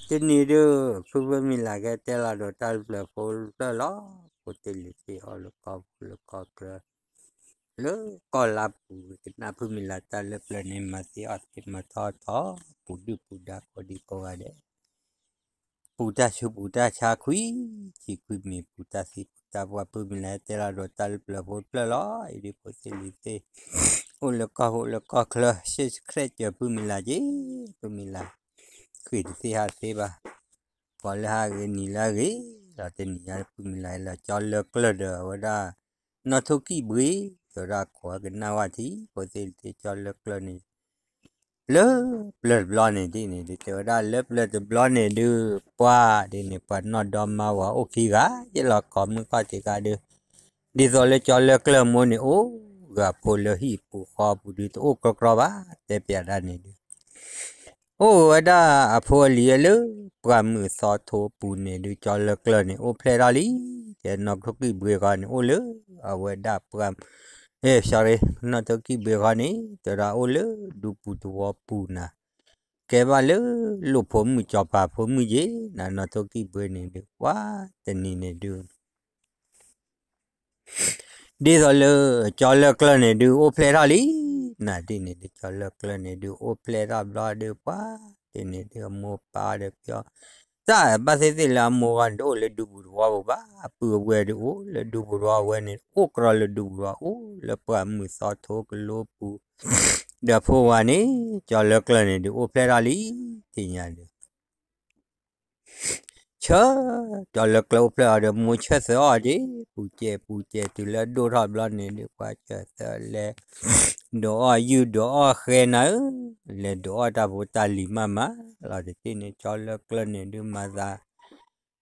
တနံၤဒုး ဖုဖုမံၤလၢ်ကဲတဲလီၤဒီးတၢ်လၢပျၢၤဖိတဖျၢၣ်လီၤ. ဖိသ့ၣ်လံၤသ့ၣ် အိၣ်လၢကီၢ်ပူၤလၢကီၢ်ချၢ လၢကီၢ်လါပူၤ ကနၣ်ဖုမံၤလၢ်တၢ်လၢပျၢၤန့ၣ် မၤသ့အီၣ်သ့မၤထီထီ ပူၤဒုၣ်ပူၤဒါကိးဒံကိးဂၤဒဲး ပူၤတၢ်ဆူးပူၤတၢ်ဆါခွံဆံခွံမံၤ ပူၤတၢ်သံပူၤတၢ်ပှၢ် ဖုမံၤလၢ်တဲလီၤဒီးတၢ်လၢပျၢၤဖိတဖျၢၣ်လီၤ. အံၤဒ်ဖိသ့ၣ်လံၤသ့ၣ် အိၣ်လၢကီၢ်ဟိလၢကီၢ်ချၢ ဆ့ဆဲးကြၢးဖုမံၤလၢ်က့ၤ ဖုမံၤလၢ် ဃ့ၢ်တသ့ဟးတသ့ဘၣ် ပှၤလၢဟးဂ့ၤနံၤလၢဂ့ၤ ဒီးတနံၤညါဖုမံၤလၢ်လၢကၠီလၢကျၢၢ်ဒီးအဝဲဒၣ် နီၣ်ထိၣ်ကံၣ်ဘှ့ ဒီးဒၣ်ခိးကနၣ်ဝဲထံ ဖိသ့ၣ်လံၤသ့ၣ်ကၠီလၢကျၢၢ်န့ၣ် လၢပျၢၤတဘျီန့ၣ်ဒ်န့ၣ်ဒုး တဲဝဲဒၣ်လၢပျၢၤတဘျီန့ၣ်ဒုး ပှၤဒ်န့ၣ် ပှၤနီၢ်ဒီမါဝၤအိၣ်ခံဂၤ ယလီၤကိးမုၢ်ခီၣ်ထံးခါဒုး ဒ်သိးလၢကၠီလၢကျၢၢ်မိၢ်န့ၣ် အိၣ်ဂၤဖိလၢဟံၣ်ပူၤဃီပူၤဒုး တအိၣ်ကြီကြီဘၣ် တဲပျးဒၣ်န့ၣ်ဒုး အိၣ်ဝဲဒၣ်အဖိအလံၤလၢ ပှၢ်မုၢ်သီထိပူၤန့ၣ်ဒုး ကၠီလၢကျၢၢ်န့ၣ် အိၣ်ဖျဲၣ်ထီၣ်လံ တဲနီၣ်ထိၣ်ကံၣ်ဘှ့ဃီန့ၣ် အိၣ်လၢ အဝဲဒၣ်ပှၢ် sorry နီၣ်ထိၣ်ကံၣ်ဘှ့ဃီန့ၣ် တဲဒၣ်အိၣ်လၢဒူပူၤသဝီပူၤနၤ ကဲဘၣ်လၢလိၣ်ဖိမုၣ်စီၤပၤဖိမုၣ်က့ၤ နနီၣ်ထိၣ်ကံၣ်ဘှ့န့ၣ်ဒုး ပှၤတနံၤန့ၣ်ဒုး ဒ်သိးလၢကၠီလၢကျၢၢ်န့ၣ်ဒုး အိၣ်ဖျဲၣ်ထီၣ်လံ နၤဒ်န့ၣ်ဒုး ကၠီလၢကျၢၢ်န့ၣ်ဒုး အိၣ်ဖျဲၣ်ထီၣ်ဘျီဒုး ပှၤဒ်န့ၣ်ဒုး အမိၢ်ပၢ်ဒီးပျီ တၢ်ဘၣ်သ့ၣ်သ့ၣ်လၢအမိၢ်ဂီၢ်န့ၣ် တအိၣ်လၢဒူပူၤသဝီပူၤဘၣ် အပုၢ်အဝဲၢ်ဒုးအိၣ်လၢဒူပူၤသဝီဝဲန့ၣ် အိၣ်ကြီလၢဒူပူၤသဝီ အိၣ်လၢပှၢ်မုၢ်သီထိကလိပူၤ ဒီးဖိဝၤန့ၣ် ကၠီလၢကျၢၢ်န့ၣ်ဒုး အိၣ်ဖျဲၣ်ထီၣ်လံ သ့ၣ်ညါဒုး ဆၢ ကၠီလၢကျၢၢ်အိၣ်ဖျဲၣ်အီၤဒီး မိၢ်ဆၢသၢအီၣ်က့ၤ ပူၤကဲးပူၤကဲးတုၤလၢဒိၣ်ထီၣ်ဘျီန့ၣ်ဒုး ပှၤဆၢသၢလဲၤ ဒုးအီၣ်ယုၢ်ဒုးအီၣ်ဃဲနၤဧၢ လဲၤဒုးအီၣ်တၢ်ဖိတၢ်လံၤမးမး လီၤတထံၣ်န့ၣ် ကၠီလၢကျၢၢ်န့ၣ်ဒုး မၤသး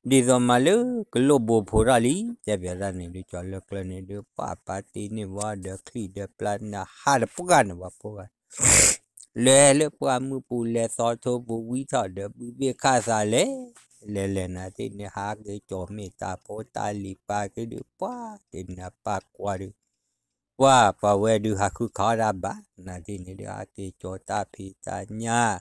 ဒ်သိးမးလၢကလိၣ်ဘိဖိထီၣ်လံ တဲပျးတၢ်န့ၣ်ဒုး ကၠီလၢကျၢၢ်န့ၣ်ဒုး ပှၤပာ်တ့ၢ်န့ၢ်ဝဲဒီးချံၣ်ဒီးပျၢ်န့ၣ် ဟးတပှၢ်န့ၣ် ပှၤဖိဂၤ လဲၤလၢပှၢ်မုၢ်ပူၤ လဲၤသီထိပူၤ ဝံထီၣ်ဒီးဘုဘ့ၣ်ခၣ်သးလဲၤ လဲၤလဲၤနၤသ့ၣ်န့ၣ် ဟးက့ၤကၠီၤမ့ၢ်တၢ်ဖိတၢ်လံၤပာ်က့ၤဒုး ပှၤတ့ၢ်န့ၣ်အပၢ်ကွၢ်ဒုး ပှၤပှၤဝဲဒုးဟးဃုခးအီၣ်ဒၣ်ဘၣ် နၤသ့ၣ်န့ၣ်ဒုး ဟးက့ၤကၠီၤတၢ်ဖံးတၢ်ညၣ်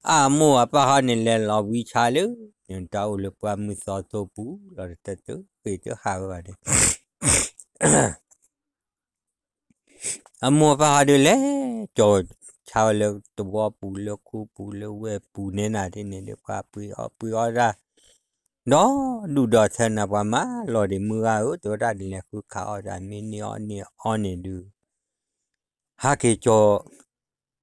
အမိၢ်အပၢ်ဟီန့ၣ် လဲၤလီၤဝံဆါလၢ တၢ်အိၣ်လၢပှၢ်မုၢ်သီထိပူၤလီၤ တတဃ့ၢ်တဟးဝဲဘၣ်န့ၣ် အမိၢ်အပၢ်ဟီဒုးလဲၤ ကၠီၤဆါဝဲလၢသဝီပူၤလၢခူပူၤလၢဝဲၢ်ပူၤန့ၣ်နၤသ့ၣ်န့ၣ်ဒုး ပှၤပှ့ၤအီၣ်ပှ့ၤအီၣ်တၢ် ဒီးဒူၣ်ဒီးထၢနၤ ပှၤမၤလီၤဒံးမုၢ်ဂၤဧၢ တဲဝဲဒၣ်န့ၣ် လဲၤဃုခးအီၣ်တၢ်မ့ၢ်န့ၢ်အီၣ်န့ၢ်အီန့ၣ်ဒုး ဟးက့ၤကၠီၤ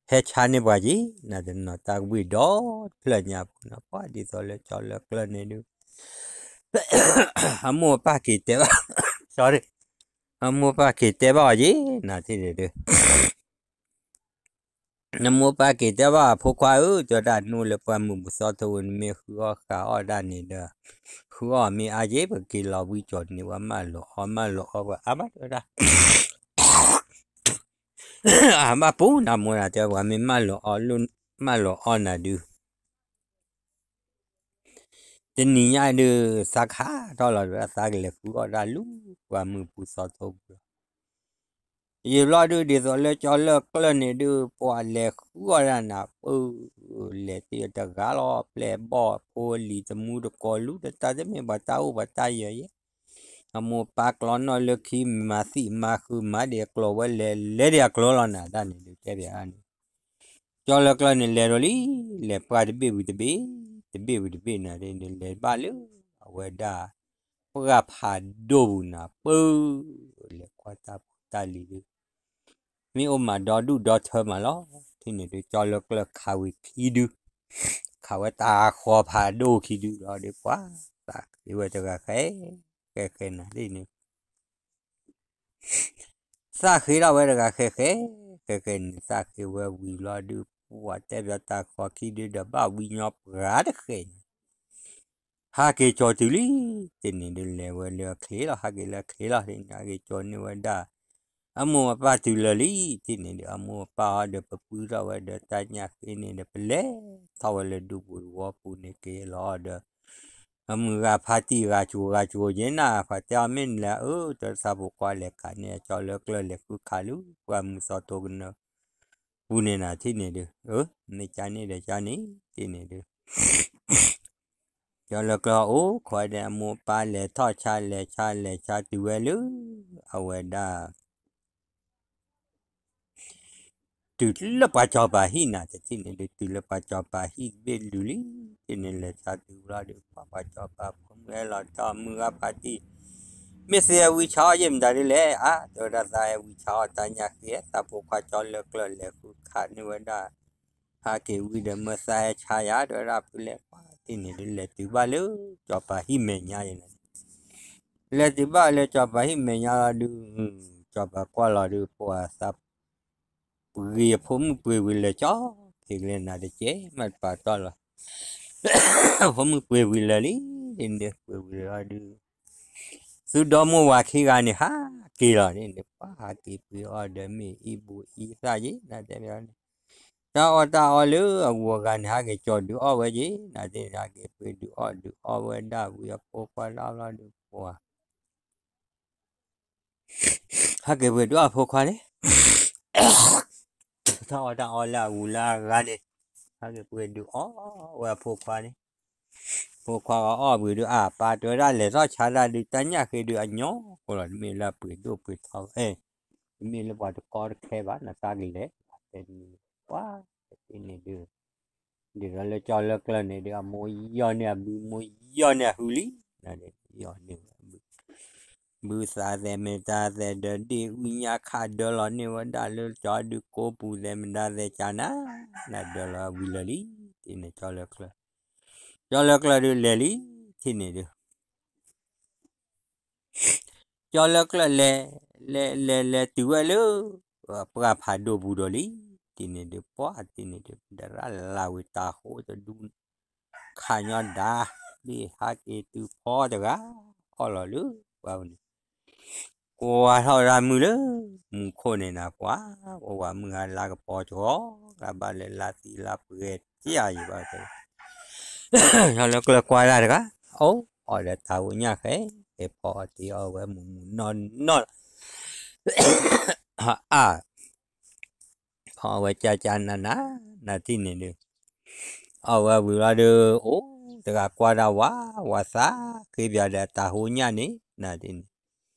ဟဲဆါန့ၢ်ပှၤက့ၤ နၤတနီၤတၢ်ကဝံၣ်ဒီတဖျၢၣ်ညါပူၤနီၤ ပှၤဒ်သိးလၢကၠီလၢကျၢၢ်န့ၣ်ဒုး အမိၢ်အပၢ်က့ၤတဲဘၣ် sorry အမိၢ်အပၢ်က့ၤတဲဘၣ်အီၤက့ၤ နၤသ့ၣ်န့ၣ်ဒုး နမိၢ်ပၢ်က့ၤတဲဘၣ်အဖိခွါဧၢ တဲဝဲဒၣ်နအိၣ်လၢပှၢ်မုၢ်ပူၤသီထိပူၤ နမ့ၢ်ဃုအီၣ်ဃုအီၣ်ဒၣ်န့ၣ်ဒီး ဃုအီၣ်မ့ၢ်အါက့ၤ ပက့ၤလီၤဝံကၠီၤန့ၢ် ပှၤမၢလီၤအီၣ်မၢလီၤအီပှၤအါဘၣ်တဲဝဲဒၣ် အါဘၣ်ပူၤနၤမိၢ်နၤတဲပှၤမ့ၢ်မၢလီၤအီၣ်လၢ မၢလီၤအီၣ်နၤဒုး တနံၤညါဒုး သးကဟးထီၣ်လီၤဒီး သးကလဲၤဃုအီၣ်ဒၣ်လၢပှၢ်မုၢ်ပူၤသီထိပူၤလီၤ. ယံာ်ဘျီဒုး ဒ်သိးလၢကၠီလၢကျၢၢ်န့ၣ်ဒုး ပှၤလဲၤဃုအီၣ်ဒၣ်နၤ ပၢ လဲၤတ့ၢ်တဂၤလီၤ ပျဲၢ်ဘီၣ်ဖိလံၤတမူတကိးလူၤ တတၢ်တမ့ၢ်ပှၤတၢ်အိၣ်ပှၤတၢ်ယၢၤယဲ အမိၢ်ပၢ်ကျီနီၣ်လၢခံ မၤသံၣ်မၤဃုာ် မၤဒံးအကျိၤဝဲလဲၤ လဲၤဒံးအကျိၤလီၤနၤ ဒၣ်န့ၣ်ဒုးတဲဘၣ်န့ၣ် ကၠီလၢကျၢၢ်န့ၣ်လဲၤဒီးလံ လဲၤပှၢ်တဘ့ၣ်ဝံၤတဘ့ၣ် တဘ့ၣ်ဝံၤတဘ့ၣ်နၤ လဲၤဘၣ်လၢ အဝဲဒၣ် ပှၢ်ဖးဒိၣ်ပူၤနၤ ပၢ လဲၤကွၢ်တၢ်ဖိတၢ်လံၤဒုး မ့ၢ်အိၣ်မးဒီဒူၣ်ဒီထၢမးလီၤ. ထံၣ်န့ၣ်ဒုး ကၠီလၢကျၢၢ်ခးဝံၤခံဒုး ခးဝဲတၢ်ဃီဖးဒိၣ်ခံဒုးလီၤဒီး ပှၤသးဃ့ဝဲတဂၤဃဲ ဃဲဃဲနၤ ထံၣ်န့ၣ် သးဃ့ထီၣ်ဝဲတဂၤဃဲဃဲ ဃဲဃဲန့ၣ် သးဃ့ဝဲဝံၤလီၤဒုး ပှၤတဲဘၣ်တၢ်ဃီခံဒုးဒီးဘၣ်ဝံညီပှၤတဃဲန့ၣ် ဟးက့ၤကၠီၤတုၤလံ တန့ၣ်ဒုးလဲၤဝဲလၢအချ့လီၤ ဟးက့ၤလၢအချ့လီၤ တန့ၣ်ဟးက့ၤကၠီၤန့ၢ်ဝဲဒၣ် အမိၢ်အပၢ်တုၤလၢာ်လံ တန့ၣ်ဒုး အမိၢ်အပၢ်အီၤဒီးပပုၢ်ထီၣ်ဝဲဒီးတၢ်ညၣ်ဃ့န့ၣ်ဒီး ပလဲၤထီၣ်ဝဲလၢဒူပူၤသဝီပူၤန့ၣ်က့ၤလီၤဒီး အမုၢ်ဂၤဖါတံၢ်ဂၤကိၤဂၤကိၤက့ၤနၤ ပှၤတဲအီၤမ့ၢ်နလဲၤအၢ တၢ်သးဖိခွါလဲၤခးန့ၢ်အကၠီလၢကျၢၢ်လဲၤဃုခးလၢ ပှၢ်မုၢ်သီထိကနၢ ပူၤန့ၣ်နၤ ထံၣ်န့ၣ်ဒုး မ့ၢ်ကၠီန့ၣ်ဒီးကၠီန့ၣ် တန့ၣ်ဒုး ကၠီလၢကျၢၢ်အိၣ်ခိးဒဲး အမိၢ်ပၢ်လဲၤထီၣ်ဆါ လဲၤဆါလဲၤဆါတုၤဝဲလၢ အဝဲဒၣ် တုၤလၢပှၤစီၤပၤဟံၣ်နၤတထံၣ်န့ၣ်ဒုး တုၤလၢပှၤစီၤပၤဟံၣ်တဘ့ၣ်လုၤလံ တထံၣ်န့ၣ် လဲၤဆါတုၤဘျီဒုး ပှၤစီၤပၤဖိမုၣ်ဟဲလီၤတီၢ်မုၢ်ဂၤဖါတံၢ် မ့ၢ်သ့ဟဲဝံဆါအီၣ်ယဲၢ်မတၤဒ်လဲၣ် အါ တဲဝဲဒၣ်သးဟဲဝံဆါအီၣ်တၢ်ညၣ်ဃ့ သးဖိခွါကၠီလၢကျၢၢ်လဲၤဃုခးန့ၢ်ဝဲဒၣ် ဟးက့ၤဝံဒီးမၢသးဟဲဆါယၤ တဲဝဲဒၣ်ဖုလဲၣ် ပှၤတထံၣ်န့ၣ်ဒုး လဲၤတုၤဘၣ်လၢစီၤပၤဟံၣ်မဲာ်ညါအံၤန့ၣ် လဲၤတုၤဘၣ်လၢစီၤပၤဟံၣ်မဲာ်ညါလီၤဒုး စီၤပၤကွၢ်လီၤဒုး ပှၤသး ပှ့ၤအဖိမုၣ်ပှ့ၤဝံၤလၢာ်ကၠီ ဖံးကလဲၤနၤတကဲး မ့ၢ်တပာ်တီၢ်လီၤ ဖိမုၣ်ပှ့ၤဝံၤလၢာ်လံ ဒ်န့ၣ်ဒုး ပှ့ၤဝံၤလီၤဒုး သုဒီမိၢ်ဝၤခံဂၤန့ၣ် ဟးက့ၤလီၤန့ၣ်ဒုး ပှၤဟးက့ၤပှ့ၤအီၣ်ဒီးမ့ၢ်အံၤဘူးအံၤသၣ်က့ၤ နတဲန့ၣ် တၢ်အီၣ်တၢ်အီလၢအဂုၤအဂၤန့ၣ် ဟးက့ၤကၠီၤဒုးအီၣ်ဝဲက့ၤ နတဲန့ၣ် ဟးက့ၤပှ့ၤဒုးအီၣ်ဒုးအီၣ်ဝဲဒၣ်ဝံၤအဖိခွါလၢအလီၢ်ဒုးပှၤ ဟးက့ၤပှ့ၤဒုးအီၣ်ဖိခွါန့ၣ် တၢ်အီၣ်တၢ်အီလၢအဂုၤလၢအဂၤန့ၣ် ဟးက့ၤပှ့ၤဒုးအီၣ်ဝဲအဖိခွါန့ၣ် ဖိခွါဂၤအီၣ်ဝံၤဒုး အပၢ်တဲဝဲဒၣ်လဲၤထီၣ်ဆါတၢ်ဒုး တၢ်ညၣ်ဃ့ဒုးအညီကိးလီၤ တမ့ၢ်လၢအပှ့ၤဒိၣ်ပှ့ၤထီ အဲ တမ့ၢ်လၢပှၤတကီတခဲဘၣ် နတၢ်ကလဲၤ တဲန့ၣ် ပှၤတထံၣ်န့ၣ်ဒုး ဒ်သိးလၢကၠီလၢကျၢၢ်န့ၣ်ဒုး အမိၢ်ယီၢ်န့ၢ်အ ဘု မိၢ်ယီၢ်န့ၢ်အ ဟုလံ ယီၢ်န့ၢ်ဝဲ ဘုသးသဲးမ့ၢ်တၢ်သဲးဒီး ဒ့ၣ်အုၣ်ညါခးဒၢလီၤန့ၢ်ဝဲဒၣ်လၢကၠီဒုးကိးပူၤသဲးမ့ၢ်တၢ်သဲးကၠီနၤ နဒၢလီၤဝံၤလၢာ်လံ တထံၣ်န့ၣ်ကၠီလၢကျၢၢ် ကၠီလၢကျၢၢ်ဒုးလဲၤလံ တထံၣ်န့ၣ်ဒုး ကၠီလၢကျၢၢ်လဲၤ လဲၤလဲၤလဲၤတုၤဝဲလၢ ပှၢ်ဖးဒိၣ်ပူၤဒီးလံ တထံၣ်န့ၣ်ဒုး ပှၤတထံၣ်န့ၣ်ဒုး ဒရၣ်လၢ်ဝံၤတၤဟိတဒူ ခးညီဒါ ဒ့ၣ်ဟးက့ၤတုၤဖီတဂၤ အီၣ်လီၤလၢ ပှၤန့ၣ် ကွၢ်ထီၣ်ဝဲဒၣ်မုၢ်လၢ မူခိၣ်န့ၣ်နၤ ပှၤ ဝဲဝၤမုၢ်ဟါလါကပီၤကီ လၢဘၣ်လဲၤလါသံလါပှဲၤတၢ်ယံၤဘၣ် ကၠီလၢကျၢၢ်ကွၢ်ဒၣ်တဂၤ အိၣ်အီၤဒီးတၤဟိညၣ်ဃဲ ဖီအီၣ်တ့ၢ်အီၣ်ဝဲမူးမူးနီၢ်နီၢ် အါ ဖီအီၣ်ဝဲကၠါကၠါနးနး နထံၣ်န့ၣ်ဒုး အီၣ်ဝဲဝံၤလီၤဒုး အိၣ်တဂၤကွၢ်ဒၣ်ဝဲ ဝၤသးဃ့ဘၣ်ဒီးအတၤဟိညၣ်န့ၣ် နထံၣ်န့ၣ်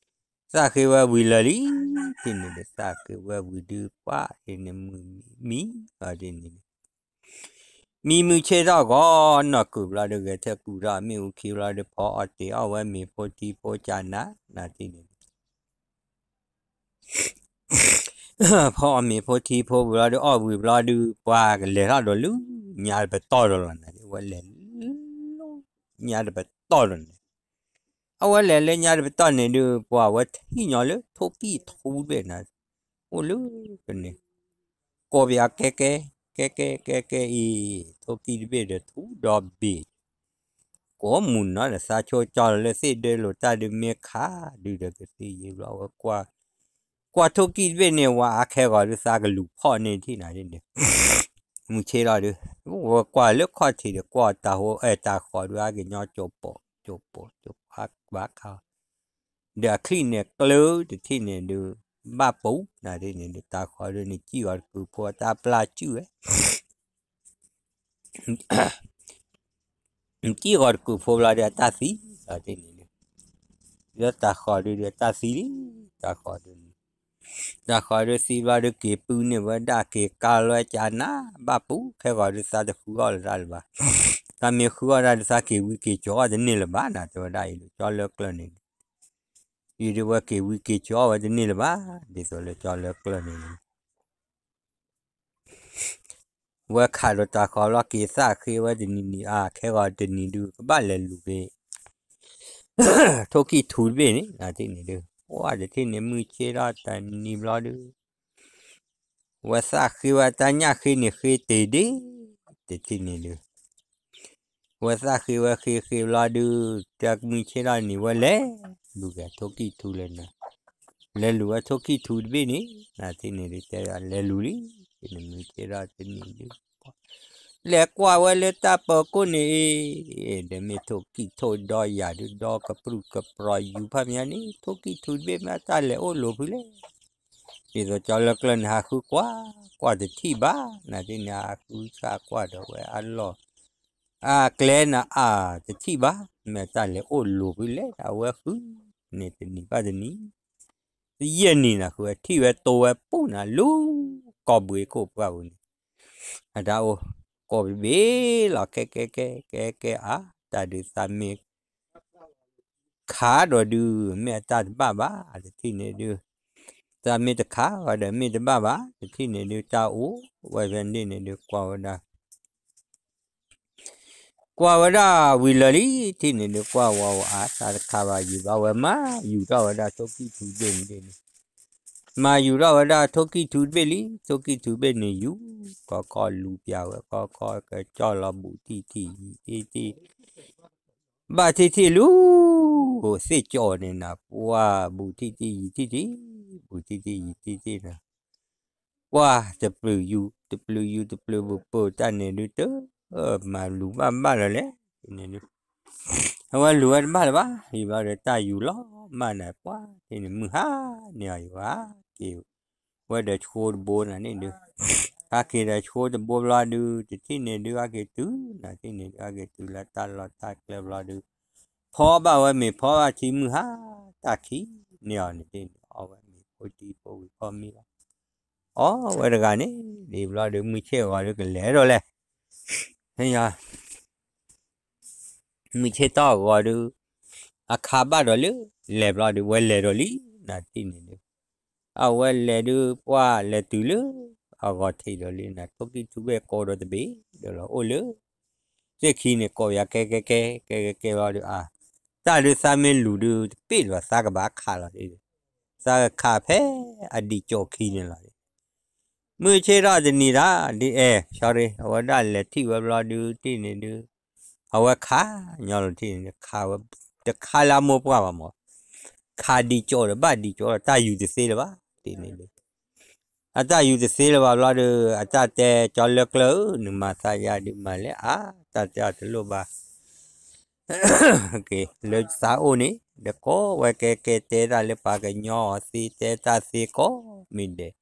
သးဃ့ဝဲဝံၤလၢာ်လံ တထံၣ်န့ၣ်ဒုး သးဃ့ဝဲဝံၤဒုး ပှၤအံၤန့ၣ်မုာ်မံလီၤ တထံၣ်န့ၣ်ဒုး မံမုၢ်ဆ့ၣ်ထီၣ်ဂီၤနီၢ်ကုာ်ဘျီဒုး ဂဲၤထၢၣ်ကုာ်ထီၣ်မ့ၣ်အူခံဘျီဒုး ဖီအီၣ်တ့ၢ်အီၣ်ဝဲမ့ၤဖိထံဖိကၠါနး နထံၣ်န့ၣ်ဒုး ဖီအီၣ်မ့ၤဖိထံဖိဝံၤလီၤဒုး အီၣ်ဝံၤဘျီဒုး ပှၤကလဲၤထီၣ်ဒီးလၢညါတပတီၢ်ဒီးလီၤနၤ ဝဲလဲၤလၢ ညါတပတီၢ်ဒီးန့ၣ် အဝဲလဲၤလၢညါတပတီၢ်န့ၣ်ဒုး ပှၤဝဲထံၣ်ညီလၢထိၣ်ကံၣ်ထူတဘ့ၣ်နၤ အိၣ်လၢကန့ၣ် ကိးပယီၤကဲကဲ ကဲကဲကဲကဲအံၤ ထိၣ်ကံၣ်တဘ့ၣ်ဒီးထူဒီဘ့ၣ် ကိးမုၢ်နီၤဒီးသးဆိကီၢ်လၢသ့ၣ်ဒၢလိာ်တၢ်ဒုးမ့ၢ်ခး ဒုးဒီးကသ့ယံၤဘျီဝဲကွၢ် ကွၢ်ထိၣ်ကံၣ်တဘ့ၣ်န့ၣ် ဝဲအါခဲဂီၤဒုးသးကလူၤဖီၣ်န့ၢ်ထံၣ်နၤဒ်န့ၣ် မုၢ်ဆ့ၣ်ထီၣ်ဒုး ဝဲကွၢ်လၢခီၣ်ထံးဒီးကွၢ်တၤဟိအဲၣ်တၤဃီၤဒုး အါကညီကၠိပိာ်ကၠိပိာ်ကၠိပိာ်ဘၣ်ခါ ဒီးအချံၣ်န့ၣ်ကျၢတထံၣ်န့ၣ်ဒုး ဘၣ်ပူၤနၤဒ်န့ၣ်ဒုး တၤဃီၤဒုးန့ၣ် စံၣ်ဂီၤတကုာ်ဖိအတၢ်ပျၢ်စုၣ်ဝဲ စံၣ်ဂီၤတကုာ်ဖိဘျီဒုးအတၢ်သံလီၤဒ်န့ၣ်ဒုး ဒီးတၤဃီၤဒုးဒုးအတၢ်သံလံ တၤဃီၤဒုးန့ၣ် တၤဃီၤဒုးသံဘျီဒုးက့ၤပုၢ်န့ၢ်ဝဲဒၣ်က့ၤကါလွဲကၠါနၤ ဘၣ်ပူၤခဲဂီၤဒုးသးတဃုအီၣ်လၢတၢ်လၢၤဘၣ် သးမ့ၢ်ဃုအီၣ်ဒၣ်ဒုးသးက့ၤဝံက့ၤစိာ်အီၣ်တန့ၢ်လၢၤဘၣ်နၤ တဲဝဲဒၣ်အံၤလၢကၠီလၢကျၢၢ်န့ၣ် အံၤဒုးဝဲက့ၤဝံက့ၤစိာ်အီၣ်ဝဲတန့ၢ်လၢၤဘၣ် ဒ်သိးလၢကၠီလၢကျၢၢ်န့ၣ် ဝဲခးဒီးတၤဃီၤလီၤက့ၤသၣ်ဃ့ဝဲတနံၤနံၤအါ ခဲဂီၤတနံၤဒုး ကဘၣ်လဲၤလူၤက့ၤ ထိၣ်ကံၣ်ထူတဘ့ၣ်န့ၣ် နၤတထံၣ်န့ၣ်ဒုး ပှၤတထံၣ်န့ၣ်မုၢ်ဆ့ၣ်ထီၣ်တနံၤဘျီဒုး ဝဲသၣ်ဃ့ဝဲတၢ်ညၣ်ဃ့န့ၣ်ဃ့တ့ၢ်ဒ့ၣ် တထံၣ်န့ၣ်ဒုး ဝဲသၣ်ဃ့ဝဲဃ့ဃ့ဘျီဒုး တၢ်မုၢ်ဆ့ၣ်ထီၣ်န့ၣ် ဝဲလဲၤလူၤက့ၤထိၣ်ကံၣ်ထူလၢနၤ လဲၤလူၤဝဲထိၣ်ကံၣ်ထူတဘ့ၣ်န့ၣ် နၤတထံၣ်န့ၣ်ဒုး တဲလဲၤလူၤလံ တနံၤမုၢ်ဆ့ၣ်ထီၣ်တနံၤဒုး လဲၤကွၢ်ဝဲလၢတၢ်ပၢၤခိၣ်န့ၣ်အံၤ ဒီးမ့ၢ်ထိၣ်ကံၣ်ထိၣ်ဒီယၤဒုး ဒီကပြုၢ်ကပြီၤယူၤဖးမံၤန့ၣ် ထိၣ်ကံၣ်ထူတဘ့ၣ်မ့ၢ်တၢ်လဲၤအိၣ်လိၤဖုလဲၣ် ဒ်သိးကၠီလၢကျၢၢ်န့ၣ် ဟးဃုကွၢ် ကွၢ်တထံၣ်ဘၣ် နၤတထံၣ်န့ၣ် ဟးဃုဆၣ်ကွၢ်ဒီးဝဲအလီၢ် အကျဲနၤအါတထံၣ်ဘၣ်, မ့ၢ်တၢ်လဲၤအိၣ်လိၤဖဲလဲၣ် အဝဲဃုန့ၣ်တနံၤဘၣ်တနံၤ, တယဲၢ်နံၤနၤဃု အထံၣ်ဝဲတိဝဲပူၤနၤလူၤ ကီၢ်ဘှ့ခိၣ်ပှၢ်ပူၤန့ၣ်, အတၢ်အိၣ်ကိးဘ့ၣ်လီၤ ကဲကဲကဲကဲကဲအါ, တၢ်ဒုးသးမ့ၢ် ခးဒီးဒုး မ့ၢ်အတၢ်တဘၣ်ဘၣ် တထံၣ်န့ၣ်ဒုး, သးမ့ၢ်တခးဝဲဒီးမ့ၢ်တဘၣ်ဘၣ် တထံၣ်န့ၣ်ဒုး တၢ်အိၣ်ဝဲဖဲန့ၣ်န့ၣ်ဒုး ကွၢ်ဝဲဒၣ် ကွၢ်ဝဲဒၣ်ဝံၤလၢာ်လံ ထံၣ်န့ၣ်ဒုး ကွၢ်ဝဲအါ တၢ်တခးဘၣ် ယူၤဘၣ်ဝဲမၤယူၤထီၣ်ဝဲဒၣ်ထိၣ်ကံၢ်ထူတဘ့ၣ်န့ၣ်ဒုး, မၤယူၤထီၣ်ဝဲဒၣ်ထိၣ်ကံၢ်ထူတဘ့ၣ်လံ ထိၣ်ကံၢ်ထူတဘ့ၣ်န့ၣ် ယူၤကီကီလူၤပၠးဝဲကီကီ ကကၠီၣ်လီၤဘူးထံၣ်ထံၣ်ယံၤထံၣ်ထံၣ် ဘၣ်ထံၣ်ထံၣ်လူၤ သ့ၣ်ကၠီၣ်န့ၣ်နၤ ပှၢ်ဘူးထံၣ်ထံၣ်ယံၤထံၣ်ထံၣ် ဘူးထံၣ်ထံၣ်ယံၤထံၣ်ထံၣ်နၤ, ပှၢ်တပျုာ်ယူၤ တပျုာ်ယူၤ တပျုာ်ပပၢၢ်တၢ်န့ၣ်ဒုး တမၤလူၤဘၣ်ဘၣ်လၢၤလဲၣ်န့ၣ်ဒုး, အဝဲလူၤဝဲတဘၣ်လၢၤဘၣ် ယံၤဘျီဒီးတၢ်ယူၤလီၤမၢ်နၤ ပှၢ်ထံၣ်န့ၣ် မုၢ်ဟါန့ၢ်အီၤယံၤဝဲ က့ၤ ဝဲဒီးဆှိတဘိနၤန့ၣ်ဒုး, ဟဲက့ၤဒီးဆှိတဘိဘျီဒုး တထံၣ်န့ၣ်ဒုး ဟဲက့ၤတုၤနၤ ထံၣ်န့ၣ်ဒုး ဟဲက့ၤတုၤလၢတၢ်လီၢ်တၢ်ကျဲဘျီဒုး, ဖီဘၣ်ဝဲမ့ၤ ဖီဘၣ်ထံ မုၢ်ဟါတၢ်ခံးန့ၢ်အီၤန့ၣ် ထံၣ်န့ၣ် အီၣ်ဝဲမ့ၤဖိတံၢ်ဖိဝံၤဖီမံလီၤ, အီၣ်ဝဲတဂၤန့ၣ် ဒ်ဘျီဒုး မုၢ်ဆ့ၣ်အဂီၤဒုး ကလဲၤဒီးလဲၣ် မုၢ်ဆ့ၣ်ထီၣ်အဂီၤဒုး, အခါဘၣ်ဒီးလၢ လဲၤဘျီဒုး ဝဲလဲၤဒီးလံ နၤထံၣ်န့ၣ်ဒုး, အဝဲလဲၤဒုး ပှၢ်လဲၤတုၤလၢ အဂီၤထံးဒီးလံ နၤ ထိၣ်ကံၢ်ထူဝဲၢ်ကိးဒီးတဘ့ၣ်ဒီးလီၤ အိၣ်လၢ သ့ၣ်ခံန့ၣ် ကိးယၤကဲကဲကဲ ကဲကဲကဲဘျီဒုး အါ တၢ်ဒုးသးမ့ၢ်လူၤဒုး တပ့ၢ်လၢၤဘၣ် သးကဘၣ်ခးလီၤဒုး, သးကခးဖဲအဒံးကၠီခံန့ၣ်လီၤ မုၢ်ဆ့ၣ်ထီၣ်တနံၤတၢ် ဒ်အဲၣ် sorry အဝဲဒၣ်လဲၤထံၣ်ဝဲဘျီဒုးထံၣ်န့ၣ်ဒုး, အဝဲခးညီလီၤထံၣ်န့ၣ် ခးဝဲ တခါလၢအမိၢ်ပှၢ်ဘၣ်မး, ခးဒံးကၠီဒီးဘၣ်ဒံးကၠီဒီး တၢ်ယူၤတသ့လၢၤဘၣ် ထံၣ်န့ၣ်ဒုး, အတၢ်ယူၤတသ့လၢၤဘၣ်ဘျီဒုး အတၢ်တဲကၠီလၢကျၢၢ်ဧၢ နမၤသးယါဒုးမၤလဲၣ် အါ တၢ်တဲအီၤတလိၣ်ဘၣ် က့ၤ လၢသးအိၣ်န့ၣ် ဒီးကိးဝဲကဲကဲတဲတၢ်လၢပှၤကညီအီၤသ့ တဲတၢ်သ့ကိးမံၤဒဲး,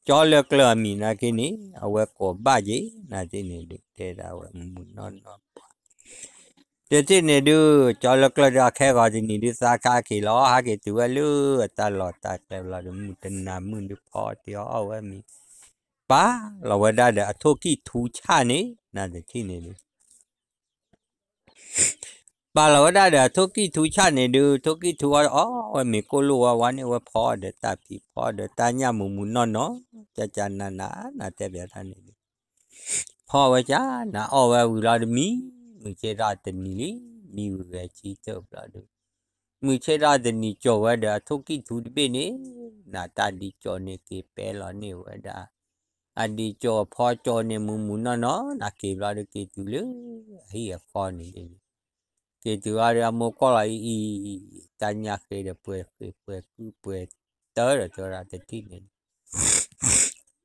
ကၠီလၢကျၢၢ်အမံၤနာ်က့န့ၣ် အဝဲကိးဘၣ်က့ၤ နာ်က့န့ၣ်ဒုး တဲဒၣ်ဝဲမုၢ်နီၢ်နီၢ်ပှၤ တထံၣ်န့ၣ်ဒုး ကၠီလၢကျၢၢ်ဒုး အခဲဂီၤတနံၤဒုး သးခးက့ၤလီၤ ဟဲက့ၤတုၤဝဲလၢအတၢ်လီၢ်တၢ်ကျဲဘျီဒုး မုၢ်တနၤမုၢ်ဒုး ဖီတ့ၢ်အီၣ်ဝဲမံၤ ပာ်လီၤဝဲဒၣ်ဒီးအထိၣ်ကံၢ်ထူဆၣ်န့ၣ် နၤတထံၣ်န့ၣ်ဒုး ပာ်လီၤဝဲဒၣ်ဒီးအထိၣ်ကံၢ်ထူဆၣ်န့ၣ်ဒုး ထိၣ်ကံၢ်ထူအီၣ်ဝဲမ့ၤကိၢ်လိၣ်ဝဲဝါန့ၣ် ဝဲဖီအီၣ်ဒီးတၢ်ဖံး ဖီအီၣ်ဒီးတၢ်ညၣ်မူးမူးနီၢ်နီၢ် ကၠၢ်ကၠၢ်နးနး နၤတဲဘၣ်တၢ်န့ၣ်ဒုး ဖီဝဲကၠၢ်နး အီၣ်ဝဲဝံၤလီၤဒုးမံ, မုၢ်ဆ့ၣ်ထီၣ်တနံၤလံ, မံဝံၤဂဲၤဆံတၢၢ်ဘျီဒုး, မုၢ်ဆ့ၣ်ထီၣ်တနံၤ ကၠီၤဝဲဒီးအထိၣ်ကံၢ်ထူတဘ့ၣ်န့ၣ်, နတၢ်ဒံးကၠီၤန့ၣ်က့ၤပဲလီၤန့ၢ်ဝဲဒၣ်, အဒံးကၠီၤဖီကၠီၤန့ၣ် မူးမူးနီၢ်နီၢ် နက့ၤဘျီဒုးက့ၤတုၤလၢ အဟံၣ်အဃီန့ၣ်, က့ၤတုၤဘျီဒီး အမိၢ်ကွၢ်လီၤအံၤအံၤ, တၢ်ညၣ်ဃ့ဒီးပှဲၤဃ့ၢ်ပှဲၤကုၢ်ပှဲၤတၢၢ်ဒီးတဲဝဲဒၣ်တထံၣ်န့ၣ်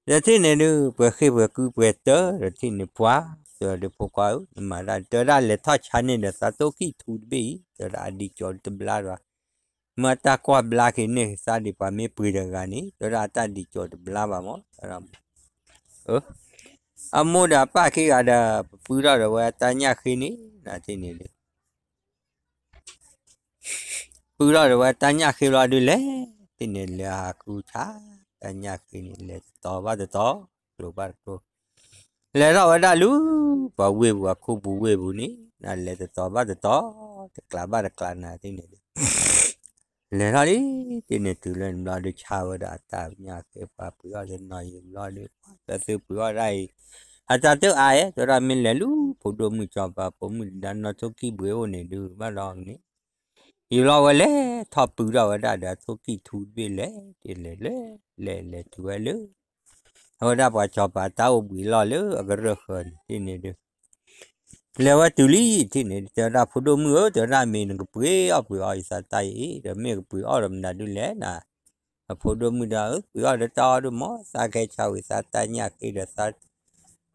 တထံၣ်န့ၣ်ဒုး ပှဲၤဃ့ၢ်ပှဲၤကုၢ်ပှဲၤတၢၢ် တထံၣ်န့ၣ်ပှၤ, တဲဝဲဒၣ်ဖိခွါဧၢ, နမၤတၢ် တဲဝဲဒၣ်လဲၤထီၣ်ဆါန့ၢ်ဒီးသးထိၣ်ကံၢ်ထူတဘ့ၣ်အံၤ, တဲဝဲဒၣ်အဒံးကၠီၤတဘျါဘၣ်, မ့ၢ်တၢ်ကွၢ်ဘျါက့ၤန့ၢ်သးဒံးပှၤမ့ၢ်ပှ့ၤတဂၤန့ၣ်, တဲဝဲဒၣ်အတၢ်ဒံးကၠီၤတဘျါဘၣ်မး, တဲဝဲဒၣ် အမိၢ်ဒီးအပၢ်ခံဂၤဒီး ပပုၢ်ထီၣ်ဒီးဝဲတၢ်ညၣ်ဃ့န့ၣ်, နထံၣ်န့ၣ်ဒုး ပုၢ်ထီၣ်ဒီးဝဲတၢ်ညၣ်ဃ့ဘျီဒုးလဲၣ်, တထံၣ်န့ၣ်လဲၤဟးကူဆါ, တၢ်ညၣ်ဃ့န့ၣ် လဲၤတတီၤဘၣ်တတီၤ, ကျိၤဘၣ်တကျိၤ, လဲၤထီၣ်ဝဲဒၣ်လၢ ပှၤဝ့ၢ်ပူၤ အခိၣ်ပူၤဝ့ၢ်ပူၤန့ၣ်, နလဲၤတတီၤဘၣ်တတီၤ, တကျးဘၣ်တကျးနၤထံၣ်န့ၣ်ဒုး လဲၤထီၣ်လံ, တထံၣ်န့ၣ်တုၤလၢန့ၣ်ဘျီဒုးဆါဝဲဒၣ်အတၢ်ညၣ်ဃ့ ပှၤပှ့ၤအီၣ်တနီၤယံၤဘျီဒုး, ပှၤသုပှ့ၤအီၣ်ဒၣ်အံၤ, အတၢ်တအါအဲၣ်, တဲဝဲဒၣ်မ့ၢ်လဲၤလၢဖိဒိၣ်မုၣ်စီၤပၤဖိမုၣ်တဒါနီၢ်ထိၣ်ကံၢ်ဘှ့အိၣ်န့ၣ်ဒုး ဘၣ်ဒီးန့ၣ် ယံၤဘျီဝဲလဲၤထီၣ်ပုၢ်ထီၣ်ဝဲဒၣ်ဒီးအထိၣ်ကံၢ်ထူတဘ့ၣ်လဲၣ်, တလဲၤလဲၤလဲၤလဲၤတုၤဝဲလၢ အဝဲဒၣ်ပှၤစီၤပၤတၢ်အိၣ်ဘှံးအလီၢ်လၢအကရၢၢ်ဃၢၤန့ၣ် တထံၣ်န့ၣ်ဒုး လဲၤဝဲတုၤလံ, တထံၣ်န့ၣ် တဲဝဲဒၣ်ဖိဒိၣ်မုၣ်ဧၢ, တဲဝဲဒၣ်မ့ၢ်နကပှ့ၤအီၣ်ပှ့ၤအီယသးတၢ်အံၤ, ဒီးမ့ၢ်ကပှ့ၤအီၣ်ဒီးမနုၤဒုးလဲၣ်နၤ, အဖိဒိၣ်မုၣ်ဒီး ပှ့ၤအီၣ်ဒီးတၢ်အီၣ်ဒုးမး, သးကဟဲဆါဝံၤသးတၢ်ညၣ်ဃ့ဒီးသး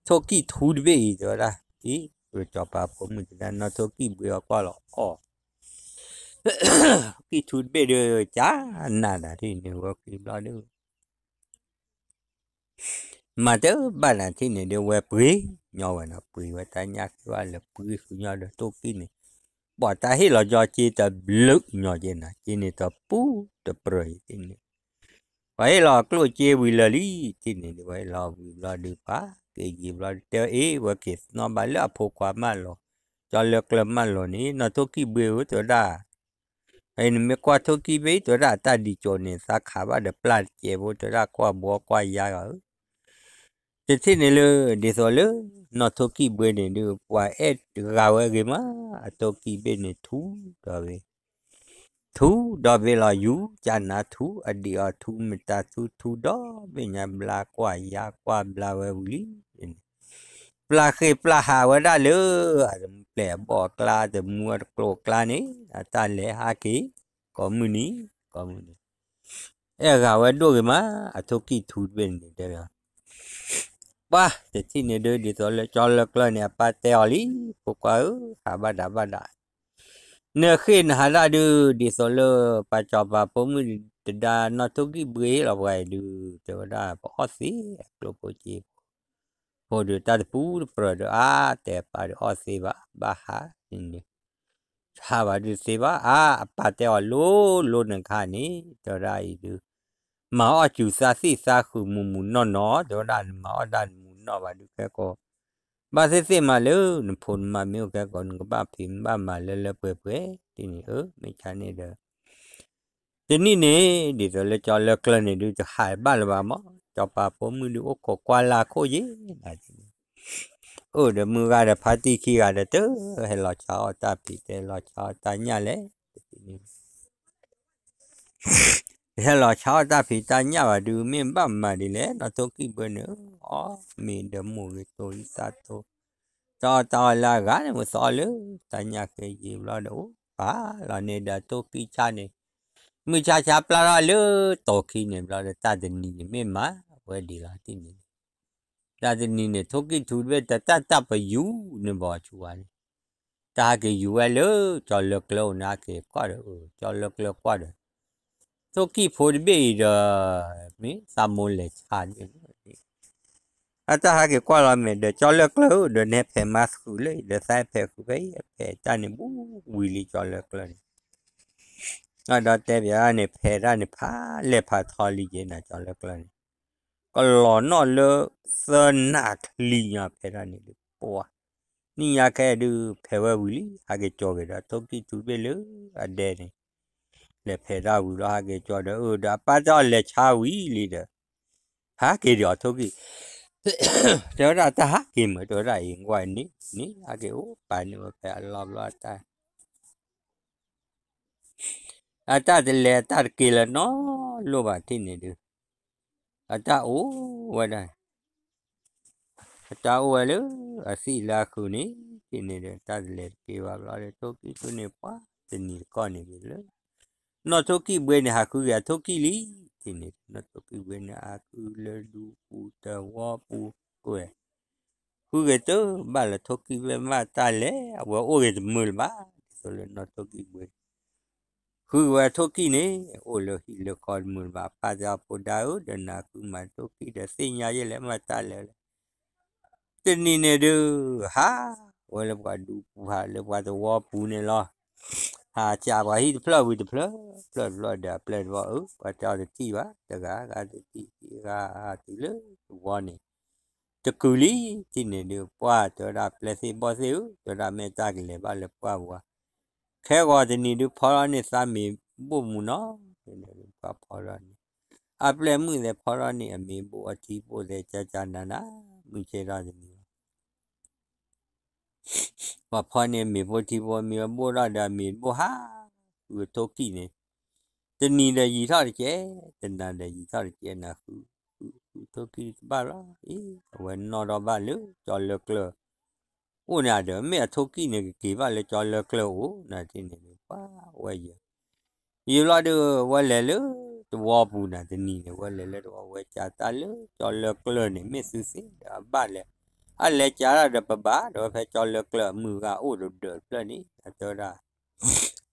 ထိၣ်ကံၢ်ထူတဘ့ၣ်အံၤ တဲဝဲဒၣ်, အံၤ စီၤပၤဖိမုၣ်တဒါနီၢ်ထိၣ်ကံၢ်ဘှ့အီၤကွၢ်လီၤအီၣ် ကံၢ်ထူတဘ့ၣ်ဒုး ကနၣ်နၤထံၣ်န့ၣ် ဝဲဃ့ဘျီဒုး မၤတဘၣ်နၤထံၣ်န့ၣ်ဒုး ဝဲပှ့ၤ ပှ့ၤဃုာ်ညီဝဲနီၤ, ပှ့ၤဝဲတၢ်ညၣ်ဃ့ဘၣ်လၢပှ့ၤဃုာ်ညီဒီးထိၣ်ကံၣ်န့ၣ်, ဘၣ်တၢ်ဟ့ၣ်လီၤကၠီက့တဘျုးညီက့နီၤ, က့န့ၣ်တပူၤတပြၢၤအံၤန့ၣ်, ပှၤဟ့ၣ်လီၤကျိၣ်စ့ဝံၤလၢာ်လံ, ထံၣ်န့ၣ်ဒုး ပှၤဟ့ၣ်လီၤဝံၤဘျီဒုး ပှၤက့ၤယံာ်ဘျီဒုး တဲအီၤ အ့ ဝဲက့ၤနီၣ်ဘၣ်လၢအဖိခွါမၢလီၤ, ကၠီလၢကျၢၤမၢလီၤန့ၣ် နီၢ်ထိၣ်ကံၣ်ဘှ့ဧၢ တဲဝဲဒၣ် အံၤနမ့ၢ်ကွၢ်ထိၣ်ကံၣ်ဘ့ၣ် တဲဝဲဒၣ် အတၢ်ဒံးကၠိန့ၣ် သးခးဘၣ်ဒီးပျၢ်တကဲးဖိ တဲဝဲဒၣ် ကွၢ်ဘှီကွၢ်ယါဂၤဧၢ, တထံၣ်န့ၣ်လၢ ဒ်သိးလၢ နီၢ်ထိၣ်ကံၣ်ဘှ့န့ၣ်ဒုး ပှၤအဲၣ်ဂၤဝဲဂ့ၤမး အထိၣ်ကံၣ်ဘ့ၣ်န့ၣ် ထူဒီးဝဲ ထူဒီးဘ့ၣ်လီၤ ယူၤကၠနါထူ အဒံးအီၤထူမတၤထူ ထူဒီးဘ့ၣ်ညါ ဘျါကွၢ်ယါကွၢ်ဘျါဝဲဝံၤလံ ပျၢ်ဃ့ၢ်ပျၢ်ဟးဝဲဒၣ်လၢ အတမူပျဲၢ်အဘီၣ်အကျါ တမူအကျိၤအကျါန့ၣ် အတၢ်လဲၤဟးက့ၤ ကိးမုၢ်နံၤ ကိးမုၢ်နံၤ အဲၣ်ဂၤဝဲဒိၣ်ဂ့ၤမး အထိၣ်ကံၣ်ထူတဘ့ၣ်န့ၣ်တဲလီၤ ပှၤတထံၣ်န့ၣ်ဒုး ဒ်သိးလၢကၠီလၢကျၢၤန့ၣ် အပၢ်တဲအီၤလံ ဖိခွါဧၢ ဟးဘၣ်ဒၣ်ဘၣ်ဒၣ် နဃ့ၢ်နဟးဒၣ်ဒုး ဒ်သိးလၢ ပှၤစီၤပၤဖိမုၣ်တဒါ နီၢ်ထိၣ်ကံၣ်ဘှ့လီၤပှၤအံၤဒုး တဲဝဲဒၣ် ပအီၣ်သ့ အကျိၣ်ဖိစ့ဖိ ဖိဒုးတၢ်တပူၤတပြၢၤဒီး အါတဲပၢ်ဒုးအီၣ်သ့ဘၣ် ဘၣ်ဟးန့ၣ် ဟးဘၣ်ဒုးသ့ဘၣ် အါ အပၢ်တဲအီၤလိၤလိၤနခါန့ၣ် တဲဝဲဒၣ်အံၤဒုး မၤအီၣ်စူၤသးသံၣ်သးဃုာ်မူးမူးနီၢ်နီၢ် တဲဝဲဒၣ် နမၤအီၣ်ဒၣ်နမူးနီၢ်ဘၣ်ဒုးခဲကိာ် ဘၣ်သ့ၣ်သ့ၣ်မးလၢ နဖိနမါမ့ၢ်အိၣ်ခဲကိာ် နကဘၣ်ဖံးဘၣ်မၤလၢလၢပှဲၤပှဲၤ ဒ်န့ၣ်ဧၢ မ့ၢ်ဆါန့ၣ်ဒီး တနံၣ်န့ၣ် ဒ်သိးလၢကၠီလၢကျၢၤန့ၣ်ဒုး တဟးဘၣ်လၢၤဘၣ်မး စီၤပၤဖိမုၣ်ဒုးအိၣ်ခိးကွၢ်လၢ်ခိၣ်ယ့ၣ်နၤ အိၣ်ဒီးမုၢ်ဂၤဒီးဖါတံၢ်ခံဂၤဒီး တဟဲလီၤဆါအီၣ်တၢ်ဖံး တဟဲလီၤဆါအီၣ်တၢ်ညၣ်လဲၣ် တဟဲလီၤဆါအီၣ်တၢ်ဖံးတၢ်ညၣ်ဘၣ်ဒုး မ့ၢ်ဘၣ်မၤဒ်လဲၣ် နီၢ်ထိၣ်ကံၣ်ဘှ့န့ၣ် အီၣ်မ့ၤဒီးမိၢ်ဂ့ၤတိၤလံသးတိၤ တၢ်အီၣ်တၢ်အီလၢအဂၤန့ၣ် မ့ၢ်သီအီၣ်လၢ တၢ်ညၣ်ဃ့ယံာ်ဘျီဒီး အိၣ်ပာ်လီၤန့ၣ်ဒီးထိၣ်ကံၣ်ဆါန့ၣ် မုၢ်ဆါဆါပျၢ်ထီၣ်လၢတိၤခံန့ၣ်ဘျီဒီး တၢ်တနံၤန့ၣ်မ့ၢ်မၤဝဲဒ်လီၤတံၢ်န့ၣ် တၢ်တနံၤန့ၣ် ထိၣ်ကံၣ်ထူတဘ့ၣ် တၢ်တၢ်တၢ်ပယူၤန့ၣ်ဘီဆူဝါန့ၣ် တၢ်ဟးက့ၤယူၤဝဲလၢကၠီလၢကျၢၤအိၣ်န့ၣ် ဟးက့ၤကွၢ်ဒီး ကၠီလၢကျၢၤကွၢ်ဒီး ထိၣ်ကံၣ်ဖိတဘ့ၣ်အံၤဒီး မ့ၢ်သးမိၢ်လဲၤဆါန့ၣ် အတၢ်ဟးက့ၤကွၢ်လီၤမဲာ်ဒီး ကၠီလၢကျၢၤဧၢ ဒီးနဟဲဖဲးမါဃုာ်လၢအံၤ ဒီးသးဟဲဖဲးဃုာ်ဖဲအံၤ အဖဲးတၢ်န့ၣ်ဘူးဝံၤလံကၠီလၢကျၢၤန့ၣ် ဒီးတဲဘၣ်န့ၣ် ဖဲးတၢ်န့ၣ် ဖးလဲၢ်ဖးထီလံက့ၤနၤ ကၠီလၢကျၢၤန့ၣ် ကလီၤနီၣ်လၢသၢနၣ်ချံညါ ဖဲးတၢ်န့ၣ်ဒုး ပှၤ နံၣ်ညါခဲဒုး ဖဲးဝဲဝံၤလံ ဟးက့ၤကၠီက့ၤဒီးထိၣ်ကံၣ်ထူတဘ့ၣ်လၢအဒဲန့ၣ် လဲၤဖဲးတၢ်ဝံၤလီၤ ဟးက့ၤကၠီဒီး အၢ ဒီးအပၢ်တၢ်အီၣ်လဲၤဆါဝံၤလံဒီး ဟးက့ၤဒီးအထိၣ်ကံၣ် တဲဝဲဒၣ် တၢ်ဟးက့ၤမး တဲဝဲဒၣ်အံၤ ကွၢ်န့ၣ် န့ၣ် ဟးက့ၤအိၣ်ပာ်န့ၢ်ဝဲဖဲအလီၢ်ဘျီအတၢ် အတၢ်တလဲၤအတၢ်တက့ၤလၢၤနီတလိၣ်ဘၣ် ထံၣ်န့ၣ်ဒုး အတၢ်အိၣ်ဝဲဒၣ် အတၢ်အိၣ်ဝဲလၢ အသံၣ်လၢအဃုာ်န့ၣ် ထံၣ်န့ၣ်ဒီး တၢ်တလဲၤတက့ၤဘၣ်ဘျီဒီး ထိၣ်ကံၣ်ထူန့ၣ် ပှၤတနံၤတကီၢ်န့ၣ်လၢ နီၢ်ထိၣ်ကံၣ်ဘှ့န့ၣ် ဟးဃုက့ၤအထိၣ်ကံၣ်လံ ထံၣ်န့ၣ် နီၢ်ထိၣ်ကံၣ်ဘှ့န့ၣ် ဟးဃုလၢဒူပူၤတဝီပူၤ အိၣ်ဝဲ ဃုက့ၤတဘၣ်လၢထိၣ်ကံၣ်ဘှ့မးတၢ်လဲၤ အဝဲအိၣ်ဂ့ၤတမုာ်လၢၤဘၣ် ဒ်သိးလၢနီၢ်ထိၣ်ကံၣ်ဘှ့ ဃုက့ၤဝဲထိၣ်ကံၣ်န့ၣ် အိၣ်လၢဟံၣ်လၢဃီတမုာ်လၢၤဘၣ် ပၢ်တဲအီၤဖိဒါဧၢ ဒီးနၤဃုမၤထိၣ်ကံၣ်ဒီးသ့ၣ်ညါယဲလဲၣ်မးတၢ်လဲၤလဲၣ် တနံၤန့ၣ်ဒုး ဟးဝဲလၢပှၤဒူပူၤ ဟးလၢပှၤသဝီပူၤန့ၣ်လီၤ. ဟးစးပှၤဟံၣ်တဖျၢၣ်ဝံၤတဖျၢၣ် ဖျၢၣ်တဖျၢၣ်ဒီးအပျဲၢ်တဘီၣ်ဧၢ ပှၤတဲအီၤတထံၣ်ဘၣ် တဂၤဂၤတထံၣ် တဂၤဟးတုၤလၢသဝီန့ၣ် တကုၤလံ ထံၣ်န့ၣ်ဒုး ပှၢ်တဲဝဲဒၣ် ပျဲၢ်သ့ၣ်ဘီၣ်သ့ၣ်ဧၢ တဲဝဲဒၣ် မ့ၢ်တၢ်ကလဲၤဘၣ်လၢပှၢ်ပူၤဧါ ခဲဂီၤတနံၤဒုး ဖီထီၣ်န့ၢ်သးမ့ၤဘိၣ်မူနီၤ ပှၤဖီထီၣ်န့ၢ် အပျဲၢ်မုၣ်သ့ၣ်ဖီထီၣ်န့ၢ်အမ့ၤဘိၣ်အထံဘိၣ်သ့ၣ် ကၠၢကၠၢနးနး မုၢ်ဆ့ၣ်ထီၣ်တနံၤ ပှၤဖီန့ၢ်မ့ၤဖိထံဖိ မ့ၤဘိၣ်ထီၣ်ဒီးမ့ၤဘိၣ်ဟး ဃုထိၣ်ကံၣ်န့ၣ် တနံၤဒီးယံာ်ထီၣ်တကဲ တနၤဒီးယံာ်ထီၣ်တကဲ နၤဃု ဃုထိၣ်ကံၣ်တဘၣ်လီၤ အံၤ အဝဲနီၣ်ထီၣ်ဘၣ်လၢကၠီလၢကျၢၤ အိၣ်န့ၣ်ဒီး မ့ၢ်အထိၣ်ကံၣ်န့ၣ် ကက့ၤဘၣ်လၢကၠီလၢကျၢၤအိၣ် နၤတထံၣ်န့ၣ်ဒုး ပှၤဝဲယဲ ယံာ်ဘျီဒုး ဝဲလဲၤလၢတဝီပူၤနၤတနံၤန့ၣ် ဝဲလဲၤလၢတဝီ ဝဲကၠၤတၢ်လၢကၠီလၢကျၢၤန့ၣ် မ့ၢ်သုသ့ဒီးအဘၣ်လဲၣ် အလဲၤကၠၤတၢ်ဒီးပဘၣ် ဒီးဝဲဖဲကၠီလၢကျၢၤအမုၢ်ဂၤအိၣ်ဒီးဒၢးတဖျၢၣ်န့ၣ် အတဲဝဲဒၣ်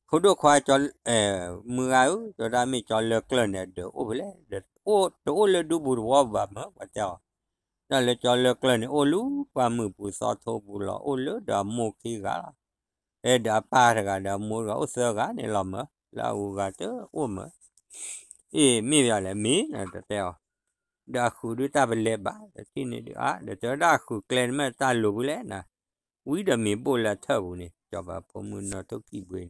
ဖိဒိၣ်ခွါ မုၢ်ဂၤဧၢ တဲဝဲဒၣ်မ့ၢ်ကၠီလၢကျၢၤန့ၣ် အဒၢးအိၣ်ဖဲလဲၣ် ဒီးတအိၣ်လၢဒူပူၤတဝီပူၤဘၣ်မၢ် ပှၤတဲအီၤ တၢ်လၢကၠီလၢကျၢၢ်န့ၣ် အိၣ်လၢပှၢ်မုၢ်ပူၤသီထိပူၤလီၤ, အိၣ်လၢဒီးအမိၢ်ခံဂၤလီၤ. အဲၣ်ဒီးအပၢ်တဂၤဒီးအမိၢ်တဂၤ အိၣ်သၢဂၤန့ၣ်လီၤမၢ်, လၢအဂုၤအဂၤတအိၣ်မၢ်. အ့ၣ် မ့ၢ်ပယီၤလဲၣ် မ့ၢ်နတတဲအီၤ, ဒီးအဃုာ်ဒုးတၢ်ပလဲၤဘၣ် တထံၣ်န့ၣ်ဒုး အါ ဒီးတဲဝဲဒၣ်အဃုာ်ကျဲန့ၣ်မ့ၢ်တၢ်လိၤဖုလဲၣ်နၤ, ဝံၤဒီးမ့ၤဘိၣ်လၢအထၢၣ်ပူၤန့ၣ် ကၠီၤပၤဖိမုၣ်နီၢ်ထိၣ်ကံၣ်ဘှ့န့ၣ်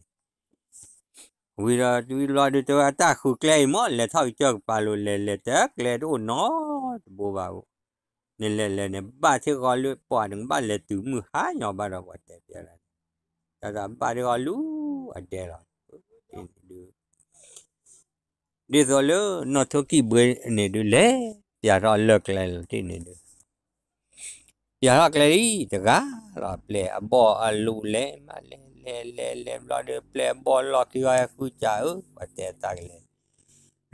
ဝံၤဒီးတဝံၤဘျီဒုး တဲဝဲအတၢ်ဃုာ်ကျဲအံၤမ့ၢ် လဲၤထီၣ်ကစၢၢ်ကပၤလိၤ လဲၤလဲၤတကျဲတအိၣ်နီတဘိဘၣ်အိၣ်, နလဲၤလဲၤန့ၣ် ဘၣ်ထံၣ်ဃီလၢပှၤန့ၣ် ကဘၣ်လဲၤတုၤမုၢ်ဟါညီဘၣ်ဒီးပှၤတဲပျဲလၢ်န့ၣ်, တၢ်တဘၣ်ထံၣ်ဃီလူၤအဒဲလီၤ. ဒ်သိးလၢနီၢ်ထိၣ်ကံၣ်ဘှ့န့ၣ်ဒုး လဲၤပျးထီၣ်လၢကျဲလီၤတထံၣ်န့ၣ်ဒုး ပျးထီၣ်ကျဲလံတဂၤလီၤ, ပျဲၢ်အဘီၣ်အလူၤလဲၤမး လဲၤလဲၤလဲၤလဲၤဘျီဒီး ပျဲၢ်အဘီၣ်လီၢ်ခံဂီၤဟဲဃုစၢ်ဧၢ, ပှၤတဲတၢ်ကလဲၤ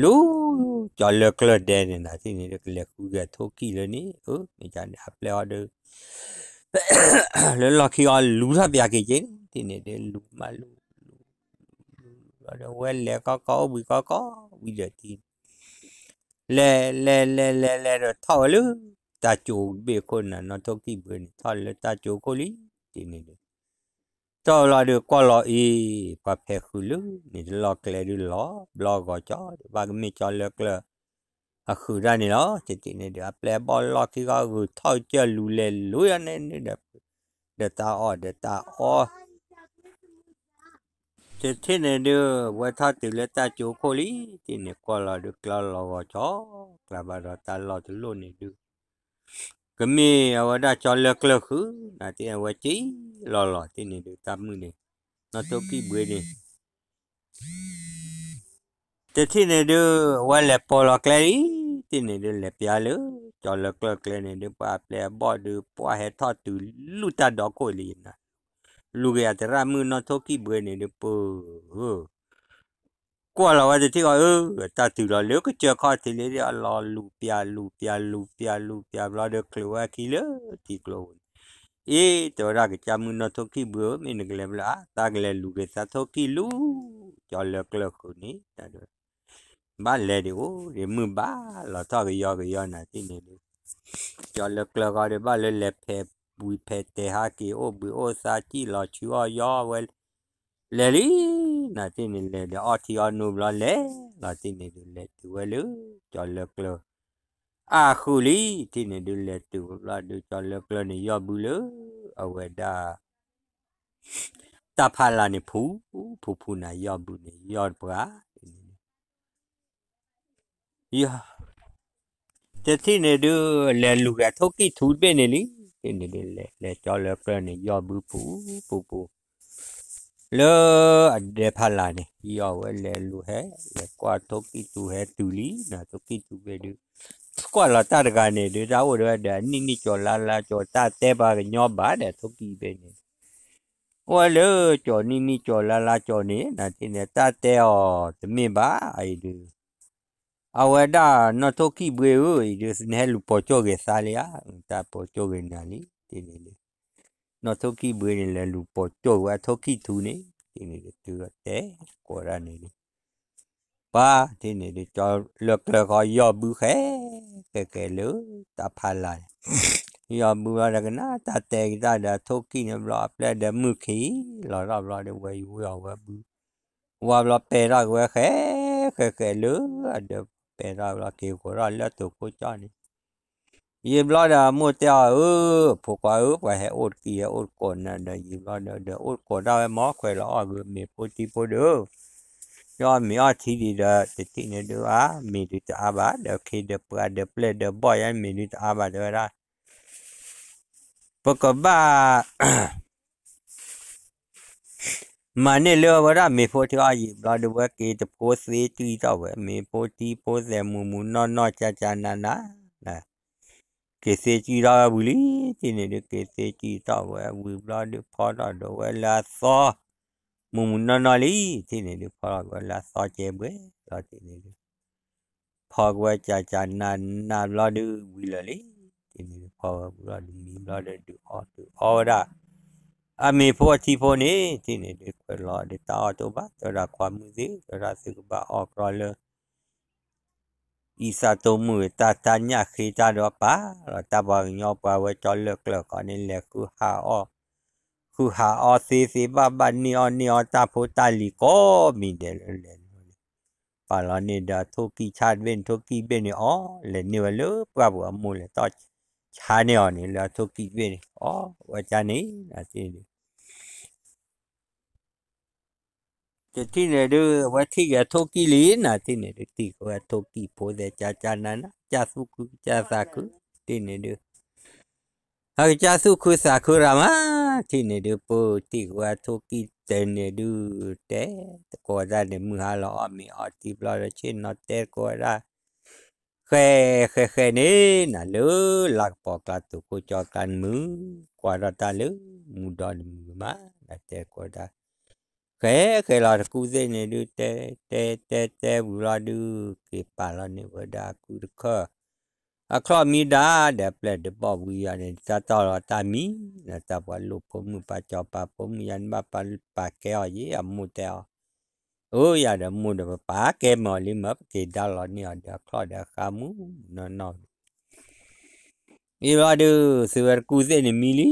လူၤ ကၠီၤလၢကျၢၢ်ဒဲန့ၣ်နၤတထံၣ်န့ၣ်ဒုး ကလဲၤဃုက့ၤထိၣ်ကံၣ်လၢန့ၣ်ဧၢ, မ့ၢ်ကန့ၣ် အပျဲၢ်အီၤဒုး လၢလီၢ်ခံဂီၤလူၤထီၣ်ပျးက့ၤက့ၤန့ၣ် တထံၣ်န့ၣ်ဒုး လူၤမးလူၤ လူၤ လူၤ လူၤ လူၤ လူၤဘျီဒီးဝဲလဲၤကီကီအိၣ်ဘှံးကီကီဝံၤဒီးတထံၣ် လဲၤလဲၤလဲၤလဲၤလဲၤဒီးထီၣ်ဝဲလၢ တၢ်ကၠိဘ့ၣ်ခိၣ်နၤ နီၢ်ထိၣ်ကံၣ်ဘှ့န့ၣ် ထီၣ်လၢတၢ်ကၠိခိၣ်လံ, တထံၣ်န့ၣ်ဒုး ထီၣ်ဝဲလီၤဒုး ကွၢ်လီၤအံၤ ပှၤဖဲးဃုာ်လၢန့ၣ် တလီၢ်ကျဲဒုးလီၤ ဘျီဂီၤကၠီဒုး ဘၣ်ကမ့ၢ်ကၠီၤလၢကျၢၢ် အဃုာ်တၢ်န့ၣ်လီၤ, တထံၣ်န့ၣ်ဒုး အပျဲၢ်အဘီၣ်လီၢ်ခံဂီၤဂုာ်ထီၣ်ကစၢၢ်လူၤလဲၤလူၤယါန့ၣ်န့ၣ်ဒီး ဒီးတၢ်အီၣ်ဒီးတၢ်အီ တထံၣ်န့ၣ်ဒုး ဝဲထီၣ်တုၤလၢတၢ်ကၠိခိၣ်လံ, တထံၣ်န့ၣ် ကွၢ်လီၤဒုး ကျီလီၤဂီၤကၠီ, ကျါဘၣ်ဒီးတၢ်လီၢ်တလီၢ်န့ၣ်ဒုး ကမ့ၢ်အဝဲဒၣ်ကၠီၤလၢကျၢၢ်ဃုာ်, နၤတထံၣ်န့ၣ် ဝဲက့ၤလီၤလီၤ တထံၣ်န့ၣ်ဒုး တၢ်မုၢ်န့ၣ် နီၢ်ထိၣ်ကံၣ်ဘှ့န့ၣ် တထံၣ်န့ၣ်ဒုး အဝဲလဲၤပိာ်လီၤကျဲလံ, တထံၣ်န့ၣ်ဒုး လဲၤပျးလၢ ကၠီၤလၢကျၢၢ်ကျဲန့ၣ်ဒုး ပှၤအပျဲၢ်အဘီၣ်ဒုး ပှၤဟဲထီၣ်တုၤလူၤတၢ်ဒီခိၣ်လံနၤ, လူၤက့ၤအသရၣ်မုၣ်နီၢ်ထိၣ်ကံၣ်ဘှ့န့ၣ်ဒုး ပၢ ကွၢ်လီၤဝဲတထံၣ်ဃီ အၢ တၢ်တုၤလီၤလၢကစၢၢ်ခီၣ်ထံးလံဒီး အလီၤလူၤပျးလူၤပျးလူၤပျးလူၤပျးဘျီဒီး ချုးဝဲအခံလၢထံကျိပူၤန့ၣ်, အ့ တဲဝဲဒၣ်ကစၢ်မုၣ်နီၢ်ထိၣ်ကံၣ်ဘှ့ဧၢ မ့ၢ်နကလဲၤဘျီဧါ, သးကလဲၤလူၤက့ၤသးထိၣ်ကံၣ်လူၤ ကၠီၤလၢကျၢၢ်ဃုာ်န့ၣ် ဘၣ်လဲၤဒံးအိၣ်ဒံး မုၢ်ဘၣ်လီၤထီၣ်ကယီကယီနၤတထံၣ်န့ၣ်ဒုး ကၠီၤလၢကျၢၢ်ဃီဒီး ဘၣ်လၢလဲၤဖဲးဘှံးဖဲးတဲာ်ဟးက့ၤ အိၣ်ဘှံးအိၣ်သါ စံၣ်လီၤဆူအီၣ်ယီဝဲ လဲၤလံ, နၤတထံၣ်န့ၣ် လဲၤဒီးအီၣ်ထံအီၣ်နိဘျီလဲၤလီၤတထံၣ်န့ၣ်ဒုး လဲၤတုၤဝဲလၢ ကၠီၤလၢကျၢၢ် အဃုာ်လံ, တထံၣ်န့ၣ်ဒုး လဲၤတုၤဘျီဒုး ကၠီၤလၢကျၢၢ်န့ၣ် ယီၢ်ဘုလၢ အဝဲဒၣ် တၢ်ဖးလၢ်န့ၣ် ဖူ ဖူဖူနၤ ယီၢ်ဘုန့ၣ် ယီၢ်တပှၤ တထံၣ်န့ၣ်ဒုး လဲၤလူၤက့ၤထိၣ်ကံၣ်ထူတဘ့ၣ်န့ၣ်လံ, တထံၣ်န့ၣ်ဒုး လဲၤ လဲၤကၠီၤလၢကျၢၢ်န့ၣ် ယီၢ်ဘုဖူ ဖူဖူ လၢအဒဲဖးလၢ်န့ၣ် ယီၢ်ဝဲလဲၤလူၤဟဲ လဲၤကွၢ်ထိၣ်ကံၣ်ထူဟဲတုၤလံနၤ ထိၣ်ကံၣ်ထူဘ့ၣ်ဒုး ကွၢ်လီၤတၢ်တဂၤန့ၣ်ဒုး တၢ်အိၣ်ဒီးဝဲဒီး အနံၣ်နံၣ်ကၠီၤလါလါကၠီၤ တၢ်တဲပှၤကညီဘၣ်ဒီး ထိၣ်ကံၣ်ဘ့ၣ်န့ၣ် အိၣ်ဝဲလၢကၠီၤနံၣ်နံၣ်ကၠီၤလါလါကၠီၤန့ၣ် နၤတထံၣ်န့ၣ် တၢ်တဲအီၤတမ့ၢ်ဘၣ် အံၤဒုး အဝဲဒၣ်နီၢ်ထိၣ်ကံၣ်ဘှ့ဧၢ အံၤဒုး နဟဲလူၤပိာ်ကၠိၣ်က့ၤသးလံဧါ, တၢ်ပိာ်ကၠိၣ်က့ၤနၤလံ တထံၣ်န့ၣ်ဒုး နီၢ်ထိၣ်ကံၣ်ဘှ့န့ၣ် လဲၤလူၤပိာ်ကၠိၣ်က့ၤဝဲထိၣ်ကံၣ်ထူန့ၣ် တထံၣ်န့ၣ်ဒုး တုၤအတဲကိးဒၣ်န့ၣ်ဒုး ပှၤတထံၣ်န့ၣ်ဒုး ကၠီၤလၢကျၢၢ်ဃီ ယီၢ်ဘုဃဲ ဃဲဃဲလၢ တၢ်ဖးလၢ်န့ၣ် ယီၢ်ဘုဘျီဒီးကနၣ်တၢ်တဲက့ၤတၢ်ဒီးထိၣ်ကံၣ်န့ၣ်ဘျီ အပျဲၢ်ဒီးမုၢ်ခံလီၤထီၣ်ဘျီဒီး ဝဲယဝံအီၤဝဲဘု ဝံဘျီပဲာ်ထီၣ်က့ၤဝဲဃဲ ဃဲဃဲလၢ အဒၢးပဲာ်ထီၣ်ဘျီက့ၤဃီၤထီၣ်လၢတိာ်ခိၣ်ကၠီန့ၣ် ယံာ်ဘျီဒီးအမိၢ်တဲအီၤဧၢ ဖိခွါဧၢ ပှၤဟဲအိၣ်တက့ၢ် ဟဲအိၣ်တကိးနၤဒီး ယံာ်ဘျီဒီး ဒီးအိၣ်တကိးတၢ်ဝဲမ့ၢ်ခွဲးလီၤအီၣ်ဂ့ၤ မ့ၤဖိထံဖိဒီး ယအီၣ်မ့ၤအီၣ်ထံဒံးဒီး တထံၣ်န့ၣ်ဒုးဧါ မ့ၤဒုးတအါဘၣ် ဒီးခ့ဒီးပှၤဒီးပျဲၢ်ဒီးဘီၣ်ယါ မ့ၤဒုးတအါဘၣ် တဲဝဲဒၣ် ပကဘၣ် မၤန့ၢ်လၢအဝဲဒၣ်မ့ၤဖိထံအီၣ် ယံာ်ဘျီဒီး ဝဲက့ၤတဖိသ့ကံၢ်ထီၣ်ဝဲ မ့ၤဖိထံဖိသဲးမုာ်မုာ်နီၢ်နီၢ် ကၠးကၠးနးနး က့ၤသ့ကံၢ်ထီၣ်ဝဲဝံၤလံ တထံၣ်န့ၣ်ဒုး က့ၤသ့ကံၢ်ထီၣ်ဝဲဝံၤဘျီဒီး ဖီထီၣ်ဒီးဝဲလၢအသီ မုာ်မုာ်နီၢ်နီၢ်လံ တထံၣ်န့ၣ်ဒုး ဖီထီၣ်က့ၤဝဲလၢအသီကဲဘှဲၣ်လီၤ တထံၣ်န့ၣ်ဒုး ဖီက့ၤဝဲကၠးကၠးနးနးဘျီဒုး ဝံၤလၢာ်လံ တထံၣ်န့ၣ်ဒုး ဖီဝဲဝံၤလီၤဒုး မံဘျီဒီး ဒုးအီၣ်ဒုးအီဝဲဒၣ် အမ့ၤဖိအထံဖိန့ၣ် တထံၣ်န့ၣ်ဒုး ခွဲးလီၤဒီးတၢ်အီၣ်တအိၣ်ဘၣ် တဲဝဲဒၣ်ခွါမုၣ်သ့ၣ် တဲဝဲဒၣ်သုကဘၣ်အီၣ်ကြီလၢ အံသၣ်တိၢ်မုၣ်တၢ် တၢ်ညၣ်ဃ့တၢ်ဒီးပာ်လီၤတၢ် ပှၤကညီပှၤဝဲကၠီလၢၢ်ကျၢၤခီန့ၣ် လဲၤဃုဟးအီၣ် ဃုဟးအီၣ်သ့သ့ဘၣ်ဘၣ် န့ၢ်အီၣ်န့ၢ်အီတၢ်ဖိတၢ်လံၤကိးမံၤဒဲးလၢလဲၤ ပာ်လီၤန့ၢ်ဒီးထိၣ်ကံၣ်ဆၣ်တဘ့ၣ်န့ၣ် ထိၣ်ကံၣ်တဘ့ၣ်န့ၣ်အီၣ် လဲၤန့ၢ်ဝဲလၢပှၢ်ပူၤအမိၢ်လဲၤတီၢ်ဆါန့ၢ်အီၤန့ၣ် လၢအထိၣ်ကံၣ်တဘ့ၣ်န့ၣ် အီၣ်ဝဲကၢ်န့ၣ် တထံၣ်န့ၣ်ဒုး အဝဲထံၣ်က့ၤအထိၣ်ကံၣ်လံ နၤထံၣ်န့ၣ်ဒုး ထံၣ်က့ၤဝဲအထိၣ်ကံၣ်ဖိသဲး ကၢ်ကၢ်နၤနၤ ကၢ်သူၣ်ခုကၢ်သးခု ထံၣ်န့ၣ်ဒုး အကစၢ်သူၣ်ခုသးခုရၤမး ထံၣ်န့ၣ်ဒုး ပထံၣ်က့ၤဝဲအထိၣ်ကံၣ်တဲန့ၣ်ဒုး တဲသကိးဝဲဒၣ်န့ၣ် မုၢ်ဟါလီၤအီၣ်မ့ၤအီထံဘျီဒီး ဆ့ၣ်နီၤတဲသကိးဝဲဒၣ် ဃဲဃဲဃဲန့ၣ် နၤလၢလါကပီၤကျါတိၤခိၣ်ကၠီကျါနမုာ် ကွၢ်ထီၣ်တၢ်လၢမူဒီနမုာ်မး နၤတဲသကိးဝဲဒၣ် ဃဲဃဲလီၤတကူၣ်သ့ၣ်န့ၣ်ဒုး တဲတဲတဲတဲဝံၤဘျီဒုး က့ၤပာ်လီၤန့ၢ်ဝဲဒၣ်အကုၢ်တခၢၣ် အချီၣ်မံဒၣ်ဒီး အပျဲၢ်ဒုးဘီၣ်ဝံယၤန့ၣ် တၢ်တီၢ်လီၤတၢ်မံ နၤတၢ်ပှၤလိၣ်ဖိမုၣ် ပှၤစီၤပၤဖိမုၣ်ယၤန့ၣ် ဘၣ်ပာ်ပာ်ကဲအီၤယဲ အမိၢ်တဲအီၤ အၢ ယၤဒီးမိၢ်ဒီး ပပာ်ကဲမ့ၢ်အီၤလံမး ပက့ၤဒါလီၤန့ၢ်အီၤဒီး အချီၣ်ဒီးအဃါမုၢ်နီၢ်နီၢ် အံၤဘျီဒုး သုဝဲတကူၣ်သ့ၣ်န့ၣ်မံလံ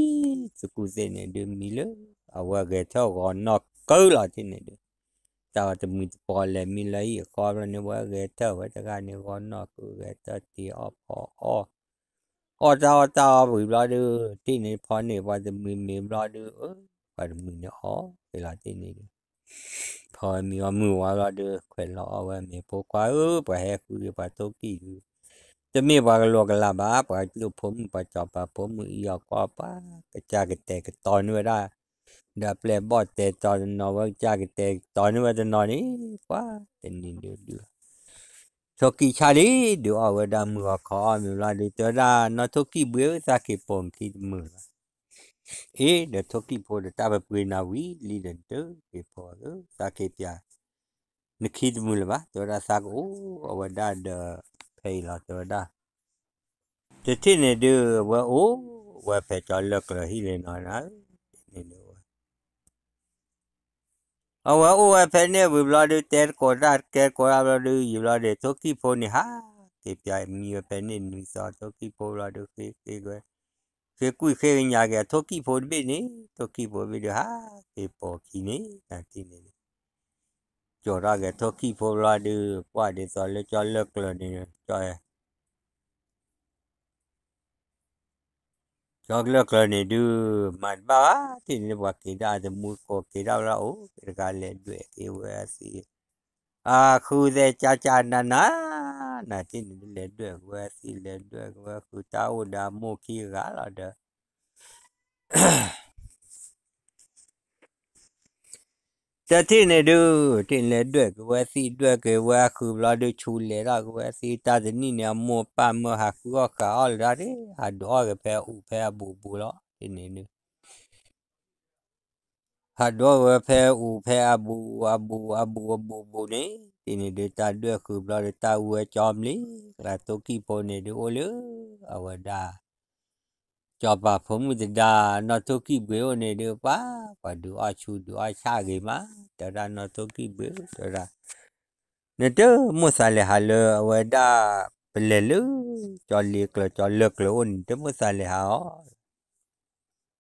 တကူၣ်သ့ၣ်န့ၣ်ဒုးမံလၢ အဝဲဂဲၤထၢၣ်ဂီၤနီၢ်ကၢလီၤထံၣ်န့ၣ်ဒုး တၢ်ဝဲတမှံၤတပီၤလဲၤမံလၢဟံၣ်အဃီဘျီန့ၣ် ဝဲဂဲၤထၢၣ်ဝဲတဂၤန့ၣ် ဂီၤနီၢ်ကၢ ဂဲၤထၢၣ်တ့ၤအီၣ်ဖီအီၣ် အီၣ်တၢ်အီၣ်တၢ်အီဝံၤဘျီဒုး ထံၣ်န့ၣ်ဖီန့ၣ် ပှၤတမှံၤမ့ၢ်ဘျီဒုး ပှၤတမှံၤန့ၣ်အီၣ်က့ၤလီၤထံၣ်န့ၣ်ဒုး ဖီဝဲမံၤအီၣ်မုၢ်ဝါဘျီဒုး ခွဲးလီၤအီၣ်ဝဲမ့ၤ ဖိခွါဧၢ ပှၤဟဲဃုက့ၤပှၤထိၣ်ကံၣ်ဒုး တမ့ၢ်ပှၤကလိာ်ကလးဘၣ် ပှၤလိၣ်ဖိမုၣ် ပှၤစီၤပၤဖိမုၣ်အံၤအီၤကွၢ်ပှၤ ကစၢ်ကတဲာ်ကတီၤန့ၢ်ဝဲဒၣ် ဒီးအပျဲၢ်ဘီၣ်တဲာ်ကတီၤတနီၤဝဲ ကစၢ်ကတဲာ်ကတီၤန့ၢ်ဝဲတနီၤန့ၣ် ပှၤတနံၤဒုးဒုး ထိၣ်ကံၣ်ဆၣ်လံ ဒုးအီၣ်ဝဲဒၣ်မုၢ်ဂီၤခီအီၣ်မ့ၤဘျီဒုး တဲဝဲဒၣ်နီၢ်ထိၣ်ကံၣ်ဘှ့ဧၢ သးက့ၤပိာ်နခံတမုာ်လၢၤဘၣ် အ့ ဒီးထိၣ်ကံၣ်ဖိဒီးတၢ်ပပှ့ၤနၤဝံၤလံဒီး နတက့ၤပိာ်ဧၢ သးက့ၤပျး နခံတမုာ်လၢၤဘၣ် တဲဝဲဒၣ်သးကအိၣ်အဝဲဒၣ်ဒီး ဖဲအံၤလီၤ တဲဝဲဒၣ် တထံၣ်န့ၣ်ဒုး အဝဲအိၣ်ဝဲဖဲကၠီလၢၢ်ကျၢၤဟံၣ်လံနီၤ အဝဲအိၣ်ဝဲဖဲန့ၣ်ဝံၤဘျီဒုး တဲသကိးတၢ် ကဲသကိးတၢ်ဘျီဒုး ယံာ်ဘျီဒုး ထိၣ်ကံၣ်ဖိန့ၣ် ဟးက့ၤပျးမံဝဲဖဲန့ၣ် နွံသီ ထိၣ်ကံၣ်ဖိဘျီဒုး ဃ့ဃ့ဝဲ ဃ့ကွံာ်ဃ့ကညးက့ၤ အထိၣ်ကံၣ်ဖိတဘ့ၣ်န့ၣ် ထိၣ်ကံၣ်ဖိတဘ့ၣ်ဒုး ဟးက့ၤပိာ်ခံန့ၣ် နၤထံၣ်န့ၣ် ကၠီၤထီၣ်က့ၤထိၣ်ကံၣ်ဖိဘျီဒုး ကွၢ်ဒ်သိးလၢကၠီလၢၢ်ကျၢၤန့ၣ် ကၠီ ကၠီလၢၢ်ကျၢၤန့ၣ်ဒုး မၤတဘၣ်ဘၣ် ထံၣ်န့ၣ် ပှၤက့ၤဒၣ်တမူတကိး က့ၤဒၣ်ဝဲလီၤ အိၣ်က့ၤတဂၤလဲၤဒွဲၣ်က့ၤဝဲအသံ အဃုသဲးကၠၢ်ကၠၢ်နးနး နၤထံၣ်န့ၣ်ဒုး လဲၤဒွဲၣ်က့ၤဝဲအသံ လဲၤဒွဲၣ်က့ၤဝဲဃုတၢ်အိၣ်ဒီးအမိၢ်ခံဂၤလီၤဒီး တထံၣ်န့ၣ်ဒုး ထံၣ်န့ၣ်လဲၤဒွဲၣ်က့ၤဝဲသံ ဒွဲၣ်က့ၤဝဲအဃုာ်ဘျီဒုး ဆူလဲၤထီၣ်က့ၤဝဲသံ တၢ်တနံၣ်န့ၣ် အမိၢ်ပၢ်မၢဟးဃုအီၣ်ဃုအီၣ်လၢၤဒၣ် ဟးဒုးအီၣ်က့ၤဖဲအူၣ်ဖဲအဘူးဘူးလီၤ ထံၣ်န့ၣ်ဒုး ဟးဒုးအီၣ်က့ၤဝဲဖဲအူၣ်ဖဲအဘူး အဘူး အဘူး အဘူး အဘူးန့ၣ် ထံၣ်န့ၣ်ဒုး တၢ်ဒွဲၣ်ဃုာ်ဘျီဒုး တၢ်အူဝဲကၠီမလံ ကျါထိၣ်ကံၣ်ဖိန့ၣ်ဒုး အိၣ်လၢအဝဲဒၣ် စီၤပၤဖိမုၣ်တဒါ နီၢ်ထိၣ်ကံၣ်ဘှ့အိၣ်န့ၣ်ဒုး ပှၤ ပှၤဒုးအီၣ်ဆူၣ်ဒုးအီၣ်ဆၣ်ဂ့ၤမး တဲဝဲဒၣ်နီၢ်ထိၣ်ကံၣ်ဘှ့ တဲဝဲဒၣ် နတမိၣ်သးလဲၤဟးလၢအဝဲဒၣ် ပလဲၤလၢ ကၠီလ့ကျၢၤ ကၠီလၢၢ်ကျၢၤအိၣ်န့ၣ် တမိၣ်သးလဲၤဟးအီၤ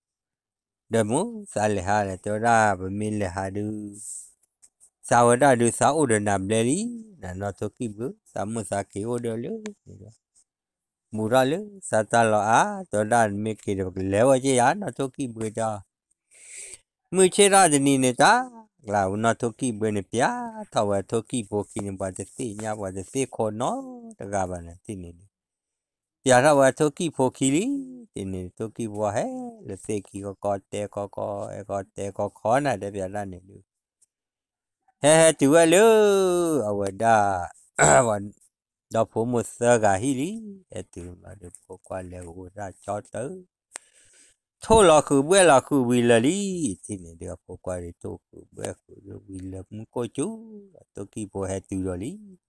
ဒီးမိၣ်သးလဲၤဟးလဲၣ် တဲဝဲဒၣ် ပမ့ၢ်လဲၤဟးဒုး သးဝဲဒၣ်ဒုး သးအိၣ်ဒီးနၤဘျဲလံ နနီၢ်ထိၣ်ကံၣ်ဘှ့ သးမိၣ်သးက့ၤအိၣ်ဒီးလၢ ဘူးထီၣ်လၢသးတၢ်လီၢ်အါ တဲဝဲဒၣ် မ့ၢ်က့ၤဒီး ပကလဲၤဝဲက့ၤယၤ နီၢ်ထိၣ်ကံၣ်ဘှ့ဒီး မုၢ်ဆ့ၣ်ထီၣ်တနံၤန့ၣ် တၢ်ကျါဝဲ နီၢ်ထိၣ်ကံၣ်ဘှ့န့ၣ် ပျးထီၣ်ဝဲထိၣ်ကံၣ်ဖိခံန့ၣ် ပှၤတသ့ၣ်ညါ ပှၤတသ့ၣ်ခိးနီတဂၤဘၣ်န့ၣ် ထံၣ်န့ၣ်ဒုး ပျးထီၣ်ဝဲထိၣ်ကံၣ်ဖိခံလံ ထံၣ်န့ၣ် ထိၣ်ကံၣ်ဖိဟဲလၢသ့ၣ်ခံကီကီ တဲကီကီ အဲကီတဲကီခီနၤ တဲပျးတၢ်န့ၣ်ဒုး ဟဲဟဲတုၤဝဲလၢ အဝဲဒၣ် ဒီဖိမိၢ်သၢဂၤဟံၣ်လံ ဟဲတုၤဘျီဒုး ဖိခွါလဲၤအိၣ်ဝဲဒၣ်ကၠီတၢ် ထိၣ်လီၤဃုာ်ဘှဲၣ်လီၤဃုာ်ဝံၤလၢာ်လံ ထံၣ်န့ၣ်ဒုး အဖိခွါဒုးထိၣ်ဃုာ်ဘှဲၣ်ဃုာ်ဒုးဝံၤလၢာ်မူခိၣ်ကၠူ ထိၣ်ကံၣ်ဖိဟဲတုၤဒီးလံ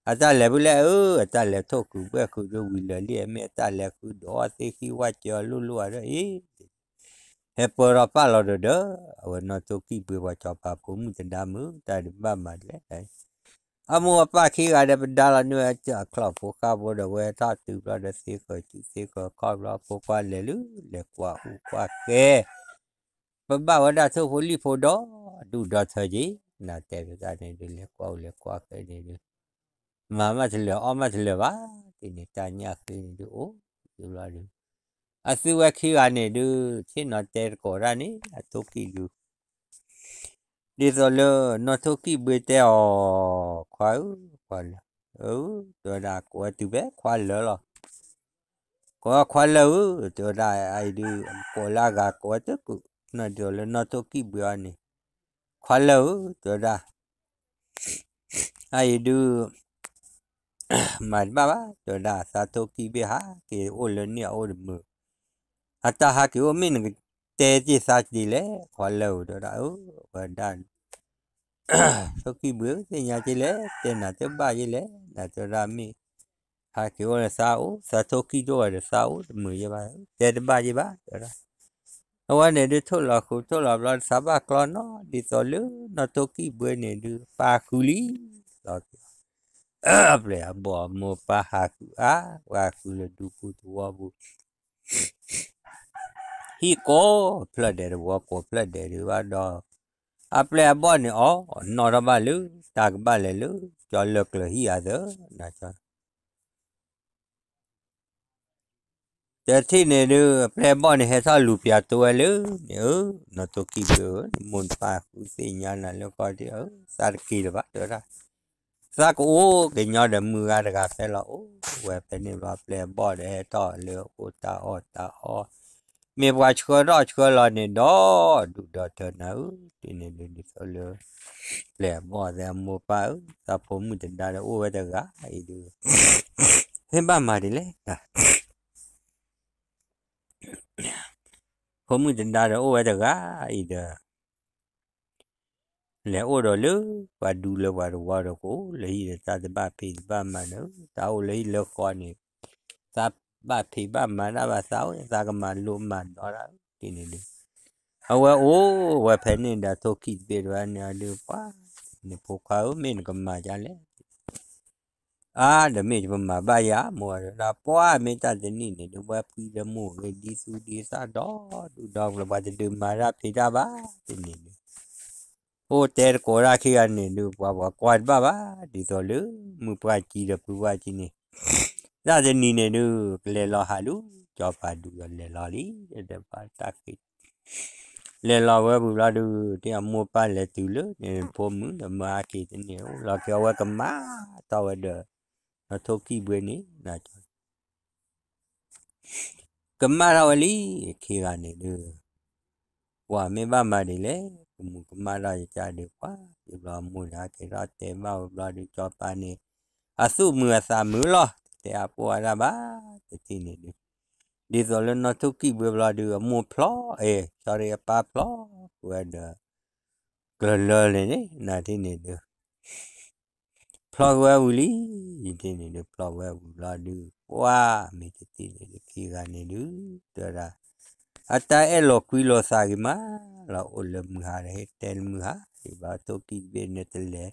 အတၢ်လဲၤဖဲလဲၣ်ဧၢ အတၢ်လဲၤထိၣ်ဃုာ်ဘှဲၣ်ဃုာ်ဒုးဝံၤလၢာ်လံ အမ့ၢ်အတၢ်လဲၤဃုဒုးအီၣ်သ့ၣ်ဃံဝၣ်စၢၤလိၣ်လိၣ်အဒီးအ့ၣ် ဟဲပၢထီၣ်ပာ်လီၤဒီးဒီး အဝဲနီၢ်ထိၣ်ကံၣ်ဘှ့ပှၤစီၤပၤဖိမုၣ်တဒါမုၢ် တၢ်ဒုးဘၣ်မၤလဲၣ် အမိၢ်အပၢ်ခံဂၤဒီး ပဒါလီၤန့ၢ်ဝဲအချီၣ်ဖိဃၣ်ဖိဒီး ဝဲထီၣ်တုၤဘျီဒီး သ့ဃၢၤစုသ့ဃၢၤခီၣ်ဘျီ ဖိခွါလဲၤလၢ လဲၤကွၢ်အူကွၢ်ဃဲ ပဘၣ်ဝဲဒၣ်ထိၣ်ဖိလံၣ်ဖိဒီဒူၣ်ဒီထၢက့ၤ နတဲပတၢ်န့ၣ်ဒုး လဲၤကွၢ်အူလဲၤကွၢ်ဃဲန့ၣ်ဒုး မၤမးတလၢာ်အီၣ်မးတလၢာ်ဘၣ် တန့ၣ်တၢ်ညၣ်ဃ့န့ၣ်ဒုးအိၣ် ဘျီဒုး အသုဝဲခံဂၤန့ၣ်ဒုး ဆ့ၣ်နီၤတဲတကိးတၢ်န့ၣ် အထိၣ်ကံၣ်ဒုး ဒ်သိးလၢ နီၢ်ထိၣ်ကံၣ်ဘှ့တဲအီၤ ခွါဧၢ, ခွါလၢာ်, တဲဝဲဒၣ် ကိးဝဲတုၤဖဲခွါလၢာ်လီၤ. ကိးဝဲခွါလၢာ်ဧၢ, တဲဝဲဒၣ် အအံၤဒုး ကိးလၢအဂၤ ကိးဝဲတကုာ်, ဒ်သိးလၢနီၢ်ထိၣ်ကံၣ်ဘှ့အီၤန့ၣ်, ခွါလၢာ်ဧၢ, တဲဝဲဒၣ် အအံၤဒုး မၤတဘၣ်ဘၣ် တဲဝဲဒၣ် သးထိၣ်ကံၣ်ဘ့ၣ်ဟးက့ၤအိၣ်လၢန့ၣ်အအိၣ်တမုာ်, အတၢ်ဟးက့ၤအိၣ်မ့ၢ်နကတဲက့ၤသးဒ်လဲၣ် ခွါလၢာ်ဧၢ တဲဝဲဒၣ် အဝဲဒၣ် ထိၣ်ကံၣ်ဘှ့ဧၢ သ့ၣ်ညါက့ၤလဲၣ် တဲနၤတဘၣ်ယ့ၣ်လဲၣ် နတဲဝဲဒၣ်မ့ၢ် ဟးက့ၤအိၣ်လၢသးအိၣ် သးထိၣ်ကံၣ်ဒိၣ်ဝဲဒီးသးအိၣ်တမုာ်ယ့ၣ်ဘၣ် တဲတဘၣ်ယ့ၣ်ဘၣ် တဲဝဲဒၣ် အဝဲန့ၣ်ဒုး ထိၣ်လီၤဃုာ်ထိၣ်လီၤဘျီ သးဘၣ်ကျီနီၤ ဒ်သိးလၢနီၢ်ထိၣ်ကံၣ်ဘှ့န့ၣ်ဒုး ပၢ်ဃုလံ လီၤက့ၤ အပျဲၢ်အဘီၣ်အမိၢ်ပၢ်ဟးဃုာ်အါ ဝဲဃုလၢဒူပူၤသဝီပူၤ ဟံၣ်ကိးဖျၢၣ်ဒဲးတဝီကိးဖျၢၣ်ဒဲးဒုးဘၣ်ဒီး အပျဲၢ်အဘီၣ်န့ၣ်အီၤ နီၣ်ထီၣ်ဘၣ်လၢ တၢ်ကဘၣ်လဲၤလၢ ကၠီလၢၢ်ကျၢၤဟံၣ်အသး တထံၣ်န့ၣ်ဒုး အပျဲၢ်အဘီၣ်န့ၣ် ဟဲထီၣ်လူၤပၠးတိဝဲလၢန့ၣ်ဧၢ, နီၢ်ထိၣ်ကံၣ်ဘှ့ဧၢ, နမိၢ်နပၢ်ဃုသ့ၣ်ညါနၤလၢကီၢ်ဒ်အၢ, သးတက့ၤလၢၤဘၣ် တဲဝဲဒၣ်, သးကအိၣ်ကညီဒီးမုၢ်ဂၤတဂၤဖဲလီၤ, အိၣ်ဝဲဖဲန့ၣ်ဘျီ အပျဲၢ်အဘီၣ်ဒီးဟဲထီၣ်လၢအိၣ်တၢ်အီၣ်တၢ်အီ, မ့ၢ်ပှၤဆှၢထီၣ်ဆှၢလီၤန့ၣ်ဒီး ဒူၣ်ဒီထၢနၤဧၢ, တထံၣ်န့ၣ်ဒုး ဒ်သိးလၢ ပျဲၢ်အဘီၣ်သ့ၣ်အမိၢ်ပၢ်ဧၢ, သးဖိမုၣ်တဒါဒီးအိၣ်ဝဲတဂၤအံၤဒုး မ့ၢ်ဘၣ်မၤဒ်လဲၣ် ဖိမုၣ်တဒါဒီးအိၣ်ဝဲတဂၤအံၤဒီး လဲၤအိၣ်ဒီးလၢပှၤဒူလၢပှၤတဝီဒီး ကအိၣ်လၢဟံၣ်ဒီး တၢ်တဘၣ်ဖံးတဘၣ်မၤန့ၣ်, တၢ်အိၣ်လၢဟံၣ်လၢဃီန့ၣ် တၢ်ဘၣ်ဖံးဘၣ်မၤတၢ်ဘၣ်သးအိၣ် သးကမၤလိမၤဒိးတၢ်တထံၣ်န့ၣ်ဒုး, အဝဲအိၣ်ဝဲဖဲန့ၣ်ဒီး ထိၣ်ကံၣ်တဘ့ၣ်တဝဲန့ၣ်ဒုး ပှၤ န့ၣ်ဖိခွါဧၢ မ့ၢ်နကမၤဒ်လဲၣ် အါ ဒီးမ့ၢ်ယပမၤဘၣ်ယၤ မိၢ်ဝဲဒၣ် ပှၤမ့ၢ်တၢ်တနံၣ်န့ၣ်ဒုး ဝဲဖှံဒီးမိၢ်ဂ့ၤ ဒ်သူဒ်သၣ်ဒီး ဒူၣ်ဒီပျၢၤ ပှၤတဒုးမၤတၢ်ဖံးတၢ်ဘၣ် တထံၣ်န့ၣ်ဒုး, အိၣ်တဲတကိးတၢ်ခံဂၤန့ၣ်ဒုး ပှၤပှၤကွၢ်တဘၣ်ဘၣ် ဒ်သိးလၢ မုၢ်ပှၢ်ကံဒီးဖုပှၢ်ကံန့ၣ်, တၢ်တနံၤန့ၣ်ဒုး ကလဲၤလီၤဟးလူၤ ကၠီၤပၤဒုးဒီးလဲၤလီၤလံ ဒီးဘၣ်တၢ်ဃ့ လဲၤလီၤဝဲဝံၤဘျီဒုး တ့ၢ်အမိၢ်ပၢ်လဲၤတုၤလၢန့ၣ် ဖိမုၣ်ဒီးမၢအါက့ၤတန့ၢ် အိၣ်လီၤက့ၤအဝဲကမၣ်ထီၣ်ဝဲဒီး နီၢ်ထိၣ်ကံၣ်ဘှ့န့ၣ် ကမၣ်ထီၣ်ဝဲလံ ခံဂၤန့ၣ်ဒုး ပှၤမ့ၢ်ဘၣ်မၤဒ်လဲၣ် ကမူၤကမၣ်ထီၣ်ယကါဒုး ပှၤ ယဘျီမိၢ်ဒီးဟဲက့ၤထီၣ်တဲဘၣ်ဝဲဘျီဒုး ကၠီၤပၤန့ၣ် အသူၣ်မုာ်အသးမုာ်လီၤ တဲအပိၢ်အါဒၣ်ဘၣ် တထံၣ်န့ၣ်ဒုး ဒ်သိးလၢနီၢ်ထိၣ်ကံၣ်ဘှ့ဘျီဒုး အမိၢ်ဖျီ အဲ sorry အပၢ်ဖျီဃုာ်ဝဲဒီး ကျၢၤလၢာ်န့ၣ်န့ၣ် နထံၣ်န့ၣ်ဒုး ဖျီဃုာ်ဝဲဝံၤလံ ယထံၣ်န့ၣ်ဒုး ဖျီဃုာ်ဝဲဝံၤဘျီဒုး ပှၤမ့ၢ်တထံၣ်န့ၣ်ဒုး ခံဂၤန့ၣ်ဒုး တဲဝဲဒၣ် အတၢ်အဲၣ်လီၤကွံလိာ်သးဂ့ၤမးလီၤ အိၣ်လၢမုၢ်ဟါဒီး ဟဲတဲလၢမုၢ်ဟါ ဒ်ဘၣ်ထိၣ်ကံၣ်တဘ့ၣ်န့ၣ်တလဲၤ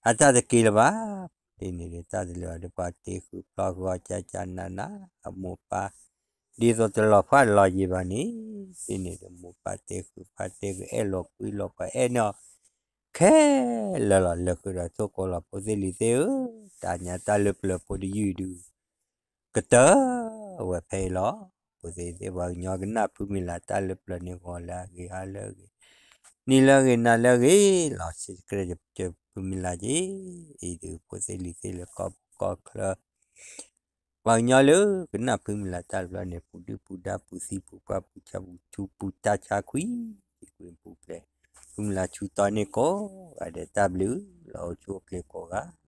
အတၢ်တက့ၤလၢၤဘၣ် တထံၣ်န့ၣ်ဒုး တၢ်တလဲၤဘၣ်ဒီး ပှၤတ့ဃုာ်ဖျီဃုာ်အီၤ ကၠၢ်ကၠၢ်နးနး အမိၢ်ပၢ် ဒ်သိးတလီၤဖှၣ်လီၤယံၤဘၣ်န့ၣ် တထံၣ်န့ၣ်ဒုး မိၢ်ပၢ်တ့ဃုာ် ပၢ်တ့ဃုာ် အဲၣ်လီၤကွံလိာ် ပှၤအဲၣ်န့ၢ်အီၤ ခဲလၢာ်လီၤ လဲၤဃုာ်ဒီးထိၣ်ကိလီၤ ဖိသ့ၣ်လံၤသ့ၣ်ဧၢ, တၢ်ညါတၢ်လၢပျၢၤဖိတယုၢ်ဒုး ကတၢၢ်ဝဲဖဲအံၤလီၤ. ဖိသ့ၣ်လံၤသ့ၣ် ပှၤကညီကနၣ်ဖုမံၤလၢ် တၢ်လၢပျၢၤန့ၣ် ဂီၤလၢအဂ့ၤဟါလၢအဂ့ၤ နံၤလၢအဂ့ၤနၤလၢအဂ့ၤလီၤ. စံးကဲကၢဖုမံၤလၢ်က့ၤ အံၤဒုး ဖိသ့ၣ်လံၤသ့ၣ်လၢကီၢ်ပူၤကီၢ်ချၢ ပှၤကညီလၢကနၣ်ဖုမံၤလၢ်တၢ်တဖျၢၣ်န့ၣ် ပူၤဒုၣ်ပူၤဒါ ပူၤသံပူၤပှၢ် ပူၤဆါပူၤဆူ ပူၤတၢ်ဆါခွံ ကွံာ်ပူၤဖျဲး ဖုမံၤလၢ်ဆူတီန့ၣ်ကိးဂၤဒဲး တၢ်ဘျုးလီၤ အိၣ်ဆူၣ်အိၣ်ချ့ကိးဂၤ